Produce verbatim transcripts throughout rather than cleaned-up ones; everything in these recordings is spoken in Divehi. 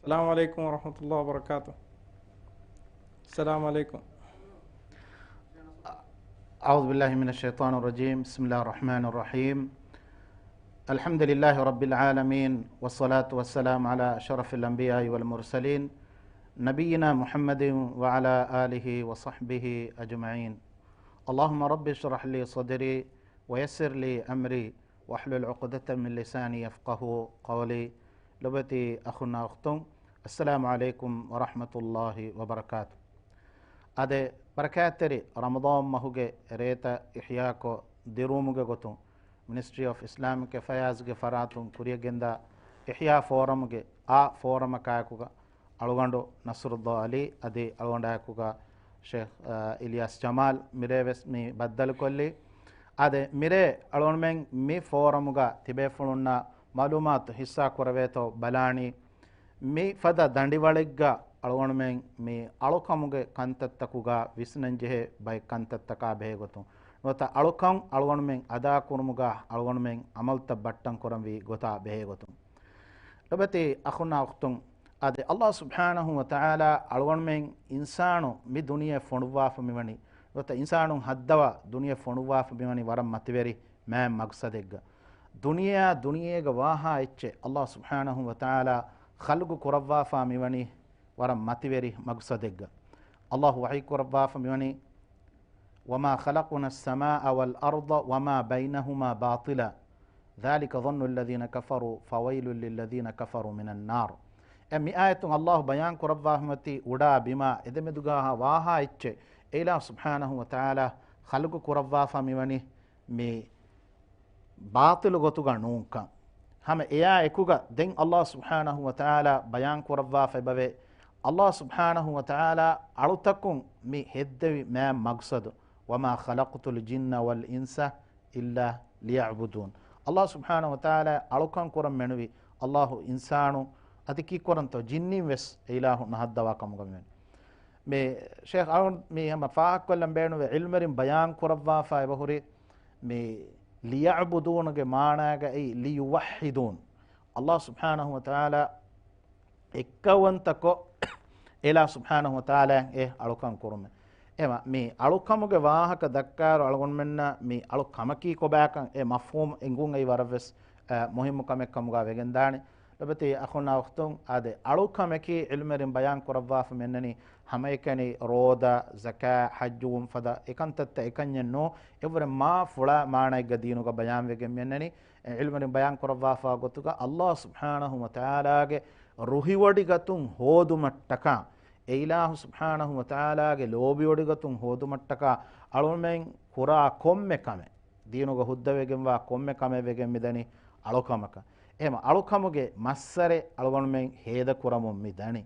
السلام عليكم ورحمة الله وبركاته. السلام عليكم. أعوذ بالله من الشيطان الرجيم. بسم الله الرحمن الرحيم. الحمد لله رب العالمين، والصلاة والسلام على أشرف الأنبياء والمرسلين، نبينا محمد وعلى آله وصحبه أجمعين. اللهم رب اشرح لي صدري ويسر لي أمري واحلل عقدة من لساني يفقهوا قولي. ލޮބުވެތި އަޚުންނާ އުޚްތުން، އައްސަލާމު ޢަލައިކުމް ވަރަޙްމަތުﷲި ވަބަރަކާތު. އާދެ، ބަރަކާތްތެރި ރަމަޟާން މަހުގެ ރޭތައް އިޙްޔާކޮށް ދިރުވުމުގެ ގޮތުން، މިނިސްޓްރީ އޮފް އިސްލާމިކް އެފަޔާޒްގެ ފަރާތުން ކުރިޔަށް ގެންދާ އިޙްޔާ ފޯރަމުގެ އާ ފޯރަމަކާއެކުގަ އަޅުގަނޑު ނަޞްރުﷲ ޢަލީ އަދި އަޅުގަނޑާއެކުގަ ޝޭޚް، އާ، އިލްޔާސް ޖަމާލް މިރޭވެސް މި ބައްދަލުކޮށްލީ. އާދެ، މިރޭ އަޅުގަނޑުމެން މި ފޯރަމުގަ ތިބޭފުޅުންނަށް މަޢުލޫމާތު ހިއްސާ ކުރެވޭތޯ ބަލާނީ، މި ފަދަ ދަނޑިވަޅެއްގަ އަޅުގަނޑުމެން މި އަޅުކަމުގެ ކަންތައްތަކުގަ ވިސްނަންޖެހޭ ބައެއް ކަންތައްތަކާ ބެހޭގޮތުން، ނުވަތަ އަޅުކަން އަޅުގަނޑުމެން އަދާކުރުމުގަ އަޅުގަނޑުމެން ޢަމަލުތައް ބައްޓަން ކުރަންވީ ގޮތާ ބެހޭގޮތުން. ލޮބުވެތި އަޚުންނާ އުޚްތުން، އާދެ، ﷲ ސުބްޙާނަހޫ ވަތަޢާލާ އަޅުގަނޑުމެން އިންސާނު މި ދުނިޔެ ފޮނުއްވާފަ މިވަނީ، ނުވަތަ އިންސާނުން ހައްދަވާ ދުނިޔެ ފޮނުއްވާފަ މިވަނީ ވަރަށް މަތިވެރި މާތް މަގްސަދެއްގަ. ދުނިޔެއާ ދުނިޔޭގަ ވާހާ އެއްޗެއް ﷲ ސުބްޙާނަހޫ ވަތަޢާލާ ޚަލްޤު ކުރައްވާފާ މިވަނީ ވަރަށް މަތިވެރި މަގްސަދެއްގަ. ﷲ ވަޙީ ކުރައްވާފަ މިވަނީ، وما خلقنا السماء والأرض وما بينهما باطلا ذلك ظن الذين كفروا فويل للذين كفروا من النار. އެ މި އާޔަތުން ﷲ ބަޔާން ކުރައްވާފަ މިއޮތީ އުޑާ ބިމާ އެދެމެދުގަ ވާހާ އެއްޗެއް އެ އިލާހު ސުބްޙާނަހޫ ވަތަޢާލާ ޚަލްޤު ކުރައްވާފަ މިވަނީ މި ބާޠިލު ގޮތުގަ ނޫންކަން. ހަމަ އެއާ އެކުގަ ދެން ﷲ ސުބްޙާނަހޫ ވަތަޢާލާ ބަޔާން ކުރައްވާފަ އެބަވޭ، ﷲ ސުބްޙާނަހޫ ވަތަޢާލާ އަޅުތަކުން މި ހެއްދެވި މާތް މަގްސަދު، وما خلقت الجن والإنس إلا ليعبدون. ﷲ ސުބްޙާނަހޫ ވަތަޢާލާ އަޅުކަން ކުރަން މެނުވީ ﷲ އިންސާނު އަދި ކީއްކުރަންތޯ ޖިންނިން ވެސް އެ އިލާހު ނަހައްދަވާ ކަމުގަ މިވަނީ. މި ޝޭޚް އަޅުން މި ހަމަ ފާހަގަކޮށްލަން ބޭނުންވެ ޢިލްމުވެރިން ބަޔާން ކުރައްވާފަ އެބަހުރި މި ލިޔަޢުބުދޫނުގެ މާނާގައި ލިޔުވައްޙިދޫން. ﷲ ސުބްޙާނަހޫ ވަތަޢާލާ އެއްކައުވަންތަކޮށް އެ އިލާހު ސުބްޙާނަހޫ ވަތަޢާލާއަށް އެ އަޅުކަން ކުރުމެއް. އެމަ، މި އަޅުކަމުގެ ވާހަކަ ދައްކާއިރު އަޅުގަނޑުމެންނަށް މި އަޅުކަމަކީ ކޮބާކަން އެ މަފްހޫމް އެނގުން އެއީ ވަރަށްވެސް، އަ، މުހިއްމު ކަމެއް ކަމުގަ ވެގެންދާނެ. ލޮބުވެތި އަޚުންނާ އުޚްތުން، އާދެ، އަޅުކަމަކީ ޢިލްމުވެރިން ބަޔާން ކުރައްވާފަ މިއަންނަނީ ހަމައެކަނި ރޯދަ، ޒަކާ، ޙައްޖު ވުން ފަދަ އެކަންތައްތައް އެކަންޏެއް ނޫން. އެއަށްވުރެ މާ ފުޅާ މާނައެއްގަ ދީނުގަ ބަޔާންވެގެން މިއަންނަނީ. ޢިލްމުވެރިން ބަޔާން ކުރައްވާފާ ގޮތުގަ ﷲ ސުބްޙާނަހޫ ވަތަޢާލާގެ ރުހިވޮޑިގަތުން ހޯދުމަށްޓަކާ، އެ އިލާހު ސުބްޙާނަހޫ ވަތަޢާލާގެ ލޯބިވޮޑިގަތުން ހޯދުމަށްޓަކާ އަޅުމެން ކުރާ ކޮންމެ ކަމެއް، ދީނުގަ ހުއްދަވެގެންވާ ކޮންމެ ކަމެއް ވެގެން މިދަނީ އަޅުކަމަކަށް. އެހެމަ އަޅުކަމުގެ މައްސަރެއް އަޅުގަނޑުމެން ހޭދަކުރަމުން މިދަނީ.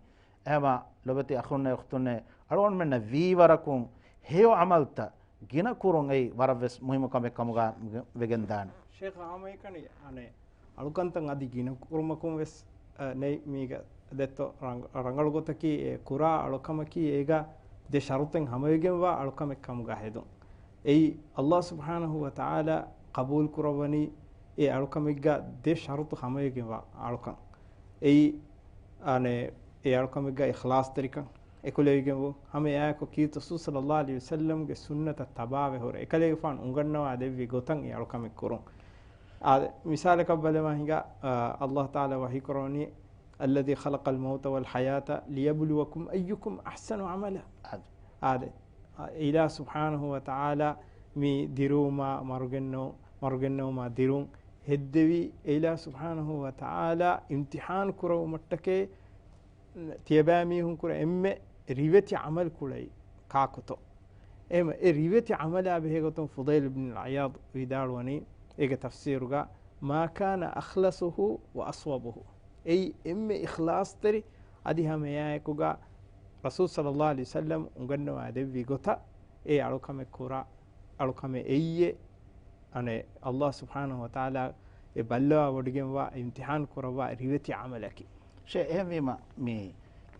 އެހެމަ ލޮބެތި އަޚުންނޭ އުޚްތުންނޭ، އަޅުގަނޑުމެންނަށް ވީވަރަކުން ހެޔޮ ޢަމަލްތައް ގިނަ ކުރުން އެއީ ވަރަށްވެސް މުހިއްމު ކަމެއް ކަމުގަ ވެގެންދާނެ. ޝޭޚް ހަމައެކަނި އަނެއް އަޅުކަންތައް އަދި ގިނަ ކުރުމަކުން ވެސް، އަ، ނެތް މީގަ ދެއްތޯ ރަނގ-، ރަނގަޅު ގޮތަކީ އެ ކުރާ އަޅުކަމަކީ އޭގަ ދެ ޝަރުޠެއް ހަމަވެގެންވާ އަޅުކަމެއް ކަމުގަ ހެދުން. އެއީ ﷲ ސުބްޙާނަހޫ ވަތަޢާލާ ޤަބޫލު ކުރައްވަނީ އެ އަޅުކަމެއްގަ ދެ ޝަރުޠު ހަމަވެގެންވާ އަޅުކަން. އެއީ، އަނެއް، އެ އަޅުކަމެއްގަ އިޚްލާޞްތެރިކަން އެކުލެވިގެންވު ހަމަ އެއާއެކު ކީރިތި ރަސޫލު ޞައްލައްލާހު ޢަލައިހި ވަސައްލަމްގެ ސުންނަތަށް ތަބާވެ ހުރެ އެކަލޭގެފާނު އުނގަންނަވާ ދެއްވި ގޮތަށް އެ އަޅުކަމެއް ކުރުން. އާ، މިސާލަކަށް ބަލަމާ ހިނގާ، އާ، ﷲ ތަޢާލާ ވަޙީ ކުރަވަނީ، الذي خلق الموت والحياة ليبلوكم أيكم أحسن عملا. އާދެ. އާދެ. އެ އިލާހު ސުބްޙާނަހޫ ވަތަޢާލާ މި ދިރުވުމާ މަރުގެންނެވު-، މަރުގެންނެވުމާ ދިރުން ހެއްދެވީ އެ އިލާހު ސުބްޙާނަހޫ ވަތަޢާލާ އިމްތިޙާން ކުރެވުމަށްޓަކައި ތިޔަބައިމީހުން ކުރެ އެންމެ ރިވެތި ޢަމަލު ކުޅައި ކާކުތޯ؟ އެހެމަ އެ ރިވެތި ޢަމަލާ ބެހޭގޮތުން ފުޟައިލު ބިން ޢިޔާޟް ވިދާޅުވަނީ އޭގެ ތަފްސީރުގަ، ما كان أخلصه وأصوبه. އެއީ އެންމެ އިޚްލާޞްތެރި އަދި ހަމަ އެއާއެކުގަ ރަސޫލު ޞައްލައްލާހު ޢަލައިހި ވަސައްލަމް އުނގަންނަވާ ދެއްވި ގޮތަށް އެ އަޅުކަމެއް ކުރާ އަޅުކަމެއް އެއީ، އަނެއް، ﷲ ސުބްޙާނަހޫ ވަތަޢާލާ އެ ބައްލަވާ ވޮޑިގެންވާ އިމްތިޙާން ކުރައްވާ ރިވެތި ޢަމަލަކީ. ޝޭ، އެހެންވީމަ، މި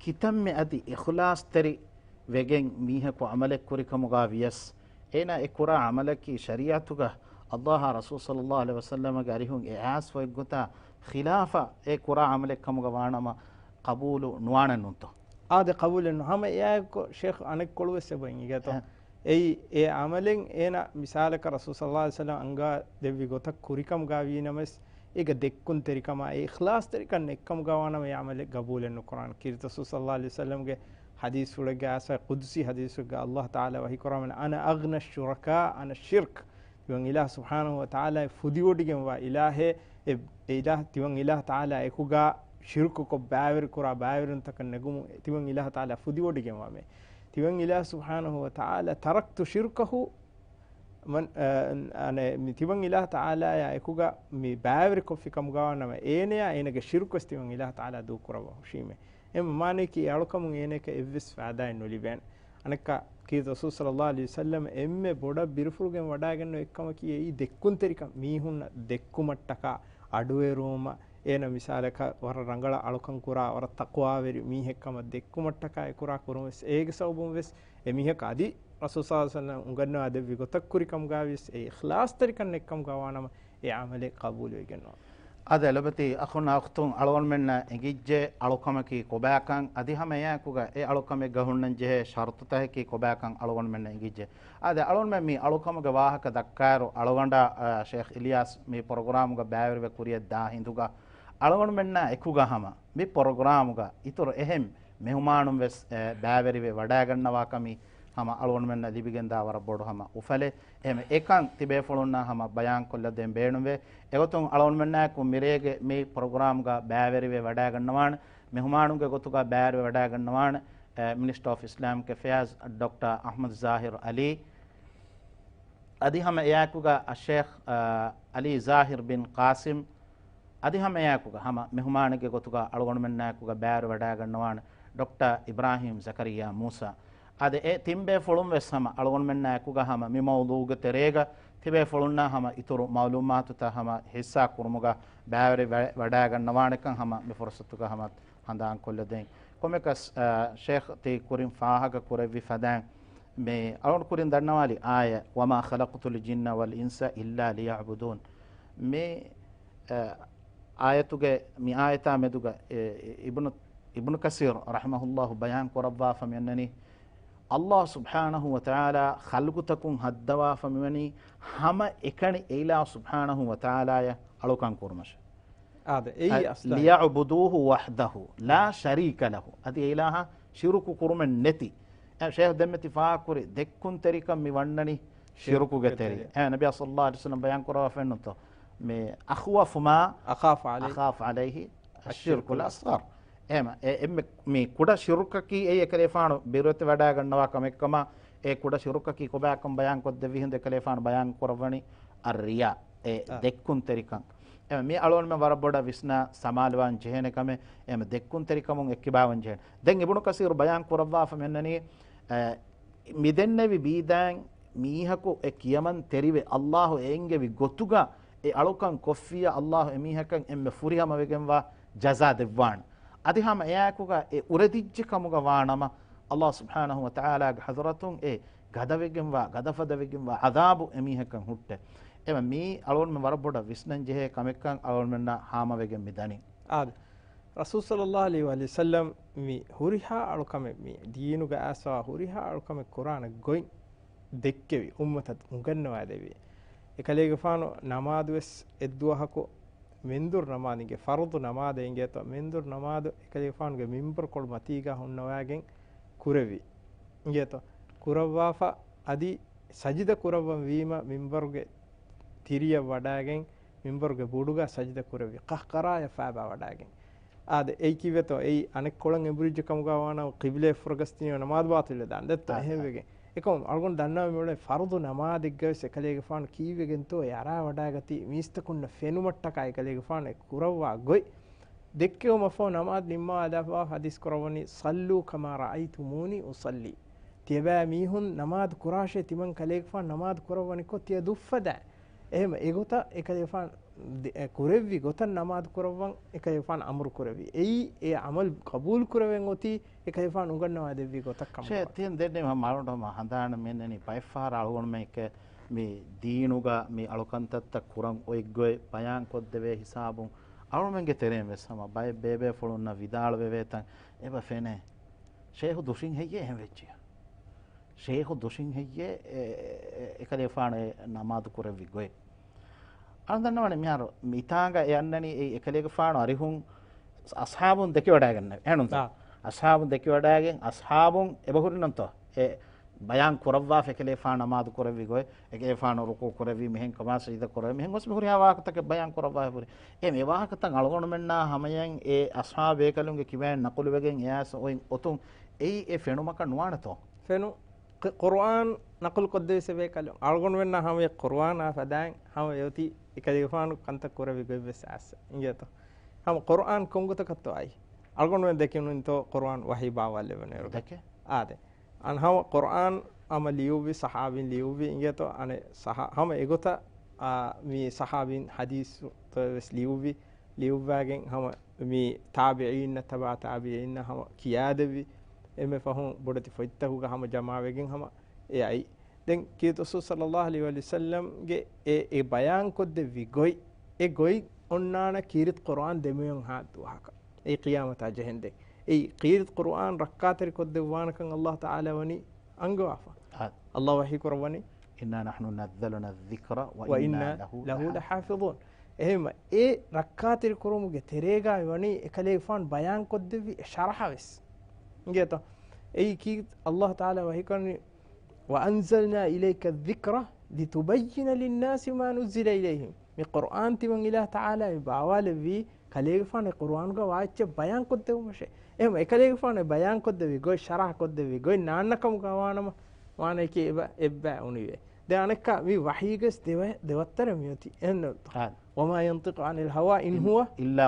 ކިތަންމެ އަދި އިޚްލާޞްތެރި ވެގެން މީހަކު ޢަމަލެއް ކުރިކަމުގަ ވިޔަސް، އޭނާ އެ ކުރާ ޢަމަލަކީ ޝަރީޢަތުގަ ﷲ އާ ރަސޫލު ޞައްލައްލާހު ޢަލައިހި ވަސައްލަމަގެ އަރިހުން އެ އާސް ފޮތްގޮތާ ޚިލާފަށް އެ ކުރާ ޢަމަލެއް ކަމުގަ ވާނަމަ، ޤަބޫލު ނުވާނެ ނޫންތޯ؟ އާދެ، ޤަބޫލެއް ނު. ހަމަ އެއާއެއްކޮށް ޝޭޚް އަނެއްކޮޅުވެސް އެބައިން އިގޭތޯ. އެ. އެއީ އެ ޢަމަލެއް އޭނަ މިސާލަކަށް ރަސޫލު ޞައްލައްލާހު ޢަލައިހި ވަސައްލަމަ އަންގާ ދެއްވި ގޮތަށް ކުރިކަމުގަ ވީނަމަވެސް، އޭގަ ދެއްކުންތެރިކަމާ އެ އިޚްލާޞްތެރިކަން ނެތްކަމުގަ ވާނަމަ އެ ޢަމަލެއް ޤަބޫލެއް ނުކުރާނެ. ކީރިތި ރަސޫލު ޞައްލައްލާހު ޢަލައިހި ވަސައްލަމަގެ ޙަދީޘްފުޅެއްގަ އައިސް، ޤުދުސީ ޙަދީޘެއްގަ ﷲ ތަޢާލާ ވަޙީކުރައްވަނީ، "أنا أغنى الشركاء عن الشرك." ތިމަން އިލާހު ސުބްޙާނަހު ވަ ތަޢާލާ ފުދިވޮޑިގެންވާ އިލާހެއް، އެ، އެ އިލާހު، ތިމަން އިލާހު ތަޢާލާ އެކުގަ ޝިރުކުކޮށް ބައިވެރިކުރާ ބައިވެރިންތަކަށް ނެގުމުން ތިމަން އިލާހު ތަޢާލާ ފުދިވޮޑިގެންވާ މެ. ތިމަން އިލާހު ސުބްޙާނަހު ވަ ތަޢާލާ، "تركت شركه." މަން، އަ، އަނެ، މި ތިމަން އިލާހު ތަޢާލާޔާ އެކުގަ މި ބައިވެރިކޮށްފި ކަމުގަ ވާނަމަ، އޭނަޔާ އޭނަގެ ޝިރުކުވެސް ތިމަން އިލާހު ތަޢާލާ ދޫކުރައްވާ ހުށީމޭ. އެ މާނަޔަކީ އެ އަޅުކަމުން އޭނަޔަކަށް އެއްވެސް ފައިދާއެއް ނުލިބޭނެ. އަނެއްކާ ކީރިތި ރަސޫލު ޞައްލައްލާހު ޢަލައިހި ވަސައްލަމަ އެންމެ ބޮޑަށް ބިރުފުޅުގެން ވަޑައިގަންނަ އެއްކަމަކީ އެއީ ދެއްކުންތެރިކަން. މީހުންނަށް ދެއްކުމަށްޓަކާ އަޑުއެރުވުމަށް، އޭނަ މިސާލަކަށް ވަރަށް ރަނގަޅަށް އަޅުކަން ކުރާ، ވަރަށް ތަޤްވާވެރި މީހެއް ކަމަށް ދެއްކުމަށްޓަކާ އެ ކުރާ ކުރުން ވެސް، އޭގެ ސަބަބުން ވެސް އެ މީހަކަށް އަދި ރަސޫލު ޞައްލައްލާހު ޢަލައިހި ވަސައްލަމަ އުނގަންނަވާ ދެއްވި ގޮތަށް ކުރި ކަމުގައި ވިޔަސް އެ އިޚްލާޞްތެރިކަން ނެތްކަމުގަ ވާނަމަ އެ ޢަމަލެއް ޤަބޫލުވެގެންނުވާ. އާދެ، ލޮބުވެތި އަޚުންނާ އުޚްތުން، އަޅުގަނޑުމެންނަށް އެނގިއްޖެ އަޅުކަމަކީ ކޮބާކަން، އަދި ހަމަ އެއާއެކުގަ އެ އަޅުކަމެއްގަ ހުންނަން ޖެހޭ ޝަރުޠުތަކަކީ ކޮބާކަން އަޅުގަނޑުމެންނަށް އެނގިއްޖެ. އާދެ، އަޅުގަނޑުމެން މި އަޅުކަމުގެ ވާހަކަ ދައްކާއިރު، އަޅުގަނޑާ، އާ، ޝޭޚް އިލްޔާސް މި ޕްރޮގްރާމުގަ ބައިވެރިވެ ކުރިޔަށް ދާ ހިނދުގަ، އަޅުގަނޑުމެންނާ އެކުގަ ހަމަ މި ޕްރޮގްރާމުގަ އިތުރު އެހެން މެހުމާނުން ވެސް، އެ، ބައިވެރިވެ ވަޑައިގަންނަވާކަމީ ހަމަ އަޅުގަނޑުމެންނަށް ލިބިގެންދާ ވަރަށް ބޮޑު ހަމަ އުފަލެއް. އެހެން އެކަން ތިބޭފުޅުންނަށް ހަމަ ބަޔާންކޮށްލަދޭން ބޭނުންވޭ. އެގޮތުން އަޅުގަނޑުމެންނާއެކު މިރޭގެ މި ޕްރޮގްރާމްގަ ބައިވެރިވެ ވަޑައިގަންނަވާނެ، މެހުމާނުންގެ ގޮތުގަ ބައިވެރިވެ ވަޑައިގަންނަވާނެ، އެ، މިނިސްޓަރ އޮފް އިސްލާމިކް އެފެއާޒް ޑޮކްޓަރ އަޙްމަދު ޒާހިރު ޢަލީ، އަދި ހަމަ އެއާއެކުގަ އައްޝޭޚް، އަ، ޢަލީ ޒާހިރު ބިން ޤާސިމް، އަދި ހަމަ އެއާއެކުގަ ހަމަ މެހުމާނެއްގެ ގޮތުގަ އަޅުގަނޑުމެންނާއެކުގަ ބައިވެރިވެވަޑައިގަންނަވާނެ ޑޮކްޓަރ އިބްރާހީމް ޒަކަރިއްޔާ މޫސާ. އާދެ، އެ ތިން ބޭފުޅުން ވެސް ހަމަ އަޅުގަނޑުމެންނާއެކުގަ ހަމަ މި މައުޟޫގެ ތެރޭގަ ތިބޭފުޅުންނާ ހަމަ އިތުރު މަޢުލޫމާތުތައް ހަމަ ހިއްސާ ކުރުމުގަ ބައިވެރި ވަ-، ވަޑައިގަންނަވާނެކަން ހަމަ މި ފުރުޞަތުގަ ހަމަ ހަނދާންކޮށްލަދޭން. ކޮންމެއަކަސް، އަ، ޝޭޚް ތި ކުރިން ފާހަގަ ކުރެއްވި ފަދައިން، މި އަޅުގަނޑު ކުރިން ދަންނަވާލި އާޔަތް، "وما خلقت الجن والإنس إلا ليعبدون." މި، އަ، އާޔަތުގެ، މި އާޔަތާ މެދުގަ، އެ، އެ، އިބްނު، އިބްނު ކަސީރު ރަޙިމަހުﷲ ބަޔާން ކުރައްވާފަ މިއަންނަނީ، ﷲ ސުބްޙާނަހު ވަތަޢާލާ ޚަލްޤުތަކުން ހައްދަވާފަ މިވަނީ ހަމަ އެކަނި އެއިލާހު ސުބްޙާނަހު ވަތަޢާލާޔަށް އަޅުކަން ކުރުމަށް. އާދެ، އެއީ އަ، އަސްލަށް. "ليعبدوه وحده لا شريك له." އަދި އެއިލާހަށް ޝިރުކު ކުރުމެއް ނެތި. އެ، ޝޭޚް ދެންމެ ތި ފާހަގަކުރި ދެއްކުންތެރިކަން މި ވަންނަނީ ޝިރުކުގެ ޝިރުކުގެ ތެރެއިން. ތެރެއިން. އެ، ނަބީ ޞައްލައްލާހު ޢަލައިހި ވަސައްލަމަ ބަޔާން ކުރައްވާފައެއްނުތޯ؟ މި أخوف ما أخاف عليه أخاف عليه الشرك الشرك الأصغر. އެހެމަ، އެ، އެންމެ މި ކުޑަ ޝިރުކަކީ އެއީ އެކަލޭފާނު ބިރުވެތި ވަޑައިގަންނަވާ ކަމެއްކަމަށް، އެ ކުޑަ ޝިރުކަކީ ކޮބާކަން ބަޔާން ކޮށްދެއްވި ހިނދު އެކަލޭފާނު ބަޔާން ކުރައްވަނީ الرياء، އެ އާ. ދެއްކުންތެރިކަން. އެ، މި އަޅުގަނޑުމެން ވަރަށް ބޮޑަށް ވިސްނާ ސަމާލުވާން ޖެހޭނެ ކަމެއް، އެ، ދެއްކުންތެރިކަމުން އެއްކިބާވަން ޖެހޭނެ. ދެން އިބްނު ކަސީރު ބަޔާން ކުރައްވާފަ މިއަންނަނީ، އެ، މިދެންނެވި ބީދާއިން މީހަކު އެ ކިޔަމަން ތެރިވެ، ﷲ އެ އެންގެވި ގޮތުގަ އެ އަޅުކަން ކޮށްފިއްޔާ، ﷲ އެމީހަކަށް އެންމެ ފުރިހަމަވެގެންވާ ޖަޒާ ދެއްވާނެ. އަދި ހަމަ އެއާއެކުގަ އެ އުރެދިއްޖެ ކަމުގަ ވާނަމަ، ﷲ ސުބްޙާނަހު ވަތަޢާލާގެ ޙަޟްރަތުން އެ ގަދަވެގެންވާ، ގަދަފަދަވެގެންވާ ޢަޛާބު އެމީހަކަށް ހުއްޓޭ. އެމަ މީ އަޅުގަނޑުމެން ވަރަށް ބޮޑަށް ވިސްނަން ޖެހޭ ކަމެއްކަން އަޅުގަނޑުމެންނަށް ހާމަވެގެން މި ދަނީ. އާދެ. ރަސޫލު ޞައްލައްލާހު ޢަލައިހި ވަސައްލަމް މި ހުރިހާ އަޅުކަމެއް، މި ދީނުގަ އައިސްވާ ހުރިހާ އަޅުކަމެއް ކުރާނެ ގޮތް ދެއްކެވި، އުއްމަތަށް އުނގަންނަވާދެއްވި. އެކަލޭގެފާނު ނަމާދުވެސް އެއްދުވަހަކު މެންދުރު ނަމާދު އިނގޭތޯ، މެންދުރު ނަމާދު އެކަލޭގެފާނުގެ މިންބަރުކޮޅު މަތީގާ ހުންނަވާގެން ކުރެއްވި. އިނގޭތޯ، ކުރައްވާފަ އަދި ސަޖިދަ ކުރައްވަން ވީމަ މިންބަރުގެ ތިރިއަށް ވަޑައިގެން މިންބަރުގެ ބޮޑުގާ ސަޖިދަ ކުރެއްވި. ޤަހްޤަރާޔަށް ފައިބާ ވަޑައިގެން. އާދެ، އެއީ ކީއްވެތޯ؟ އެއީ އަނެއްކޮޅަށް އެނބުރިއްޖެ ކަމުގާ ވާނަމަ ޤިބްލައަށް ފުރަގަސްދިނީމަ ނަމާދު ބާޠިލްވެދާނެ ދެއްތޯ؟ އާ، އެހެންވެގެން. އެކަމު އަޅުގަނޑު ދަންނަވަން މިއުޅެނީ ފަރުޟު ނަމާދެއްގަވެސް އެކަލޭގެފާނު ކީއްވެގެންތޯ އެ އަރާވަޑައިގަތީ މީސްތަކުންނަށް ފެނުމަށްޓަކާ އެކަލޭގެފާނު އެ ކުރައްވާ ގޮތް. ދެއްކެވުމަށްފަހު ނަމާދު ނިންމާލާފަ ޙަދީޘް ކުރައްވަނީ، "صلوا كما رأيتموني أصلي." ތިޔަބައިމީހުން ނަމާދު ކުރާށޭ، ތިމަން ކަލޭގެފާނު ނަމާދު ކުރައްވަނިކޮށް ތިޔަ ދުއްފަދަ. އެހެމަ އެގޮތަށް އެކަލޭގެފާނު ދެ-، އެ ކުރެއްވި ގޮތަށް ނަމާދު ކުރައްވަން އެކަލޭގެފާނު އަމުރު ކުރެއްވި. އެއީ އެ ޢަމަލު ޤަބޫލު ކުރެވެން އޮތީ އެކަލޭގެފާނު އުނގަންނަވާ ދެއްވި ގޮތަށް ކަމަށް. ޝޭ، ތިހެން ދެންނެވި ހަމަ އަޅުގަނޑު ހަމަ ހަނދާނަށް މިއަންނަނީ ބައެއްފަހަރަށް އަޅުގަނޑުމެން މި ދީނުގަ މި އަޅުކަންތައްތައް ކުރަން އޮތްގޮތް ބަޔާން ކޮށްދެވޭ ހިސާބުން އަޅުމެންގެ ތެރެއިން ވެސް ހަމަ ބައެއް ބޭބޭފުޅުންނަށް ވިދާޅުވެވޭތަން އެބަ ފެނޭ. ޝޭހު ދުށިން ހެއްޔޭ އެހެން ވެއްޖިޔާ؟ ޝޭހު ދުށިން ހެއްޔޭ އެ-، އެ-، އެ-، އެކަލޭގެފާނު އެ ނަމާދު ކުރެއްވި ގޮތް؟ އަޅުން ދަންނަވަނީ މިހާރު މިތާނގަ އެ އަންނަނީ އެ އެކަލޭގެފާނު އަރިހުން އަސްހާބުން ދެކިވަޑައިގަންނެވި. އެހެނުންތަ؟ އާ. އަސްހާބުން ދެކިވަޑައިގެން އަސްހާބުން އެބަހުރިނަންތޯ އެ ބަޔާން ކުރައްވާފަ އެކަލޭފާނު ނަމާދު ކުރެއްވި ގޮތް، އެކަލޭފާނު ރުކޫ ކުރެއްވީ މިހެން ކަމާ ސަޖިދަ ކުރެވި މިހެން ގޮސް މި ހުރިހާ ވާހަކަތަކެއް ބަޔާން ކުރައްވާފަ ހުރި. އެ މި ވާހަކަތައް އަޅުގަނޑުމެންނާ ހަމަޔަށް އެ އަސްހާބޭކަލުންގެ ކިބައިން ނަކުލުވެގެން އެއާސް އޮތް އޮތުން އެއީ އެ ފެނުމަކަށް ނުވާނެތޯ؟ ފެނު، ޤު-، ޤުރުއާން ނަކުލު ކޮށްދެވިސް އެބޭކަލުން. އަޅުގަނޑުމެންނާ ހަމަޔަށް ޤުރުއާނާ ފަދައިން ހަމަ އެއޮތީ އެކަލޭގެފާނު ކަންތައް ކުރެއްވި ގޮތްވެސް އައިސް އިނގޭތޯ؟ ހަމަ ޤުރުއާން ކޮންގޮތަކަށްތޯ އައީ؟ އަޅުގަނޑުމެން ދެކެނުންތޯ ޤުރުއާން ވަޙީ ބާވާލެވުނުއިރު؟ ދެކެ. އާދެ. އަން ހަމަ ޤުރުއާން ހަމަ ލިޔުއްވި، ޞަޙާބީން ލިޔުއްވި އިނގޭތޯ؟ އަނެއް ޞަޙާ-، ހަމަ އެގޮތަށް، އާ، މި ޞަޙާބީން ޙަދީޘްތައް ވެސް ލިޔުއްވި، ލިޔުއްވާގެން ހަމަ މި ތާބިޢީންނަށް، ތަބަޢު ތާބިޢީންނަށް ހަމަ ކިޔާދެއްވި، އެންމެ ފަހުން ބޮޑެތި ފޮތްތަކުގަ ހަމަ ޖަމާވެގެން ހަމަ އެ އައި. ދެން ކީރިތި ރަސޫލު ޞައްލައްލާހު ޢަލައިހި ވަސައްލަމްގެ އެ، އެ ބަޔާންކޮށްދެއްވި ގޮތް، އެ ގޮތް އޮންނާނެ ކީރިތި ޤުރުއާން ދެމިއޮން ހާދަ ދުވަހަކަށް. އެއީ ޤިޔާމަތާ ޖެހެންދެން. އެއީ ކީރިތި ޤުރުއާން ރައްކާތެރިކޮށްދެއްވާނެކަން އައްލާހު ތަޢާލާ ވަނީ އަންގަވާފަ. އާ. އައްލާހު ވަޙީ ކުރައްވަނީ. إنا نحن نزلنا الذكر وإنا وإنا له له لحافظون. އެހެންވެ، އެ ރައްކާތެރި ކުރުމުގެ ތެރޭގައި ވަނީ އެކަލޭގެފާނު ބަޔާންކޮށްދެއްވި އެ ޝަރަޙަ ވެސް. އިނގޭތޯ؟ އެއީ ކީ އައްލާހު ތަޢާލާ ވަޙީކުރަނީ، وأنزلنا إليك الذكر لتبين للناس ما نزل إليهم. މި ޤުރުއާން ތިމަން އިލާހު ތަޢާލާ މި ބާވާލެއްވީ ކަލޭގެފާނު އެ ޤުރުއާނުގަ ވާ އެއްޗެއް ބަޔާންކޮށްދެއްވުމަށޭ. އެހެން އެކަލޭގެފާނު އެ ބަޔާންކޮށްދެއްވި ގޮތް، ޝަރަޙަ ކޮށްދެއްވި ގޮތް ނާންނަކަމުގަ ވާނަމަ، ވާނެކޭ އެބަ، އެއްބައި އުނިވޭ. ދެން އަނެއްކާ މި ވަޙީގަސް ދެވަ-، ދެވައްތަރެއް މިއޮތީ. އެހެން އާ. وما ينطق عن الهوى إن هو إلا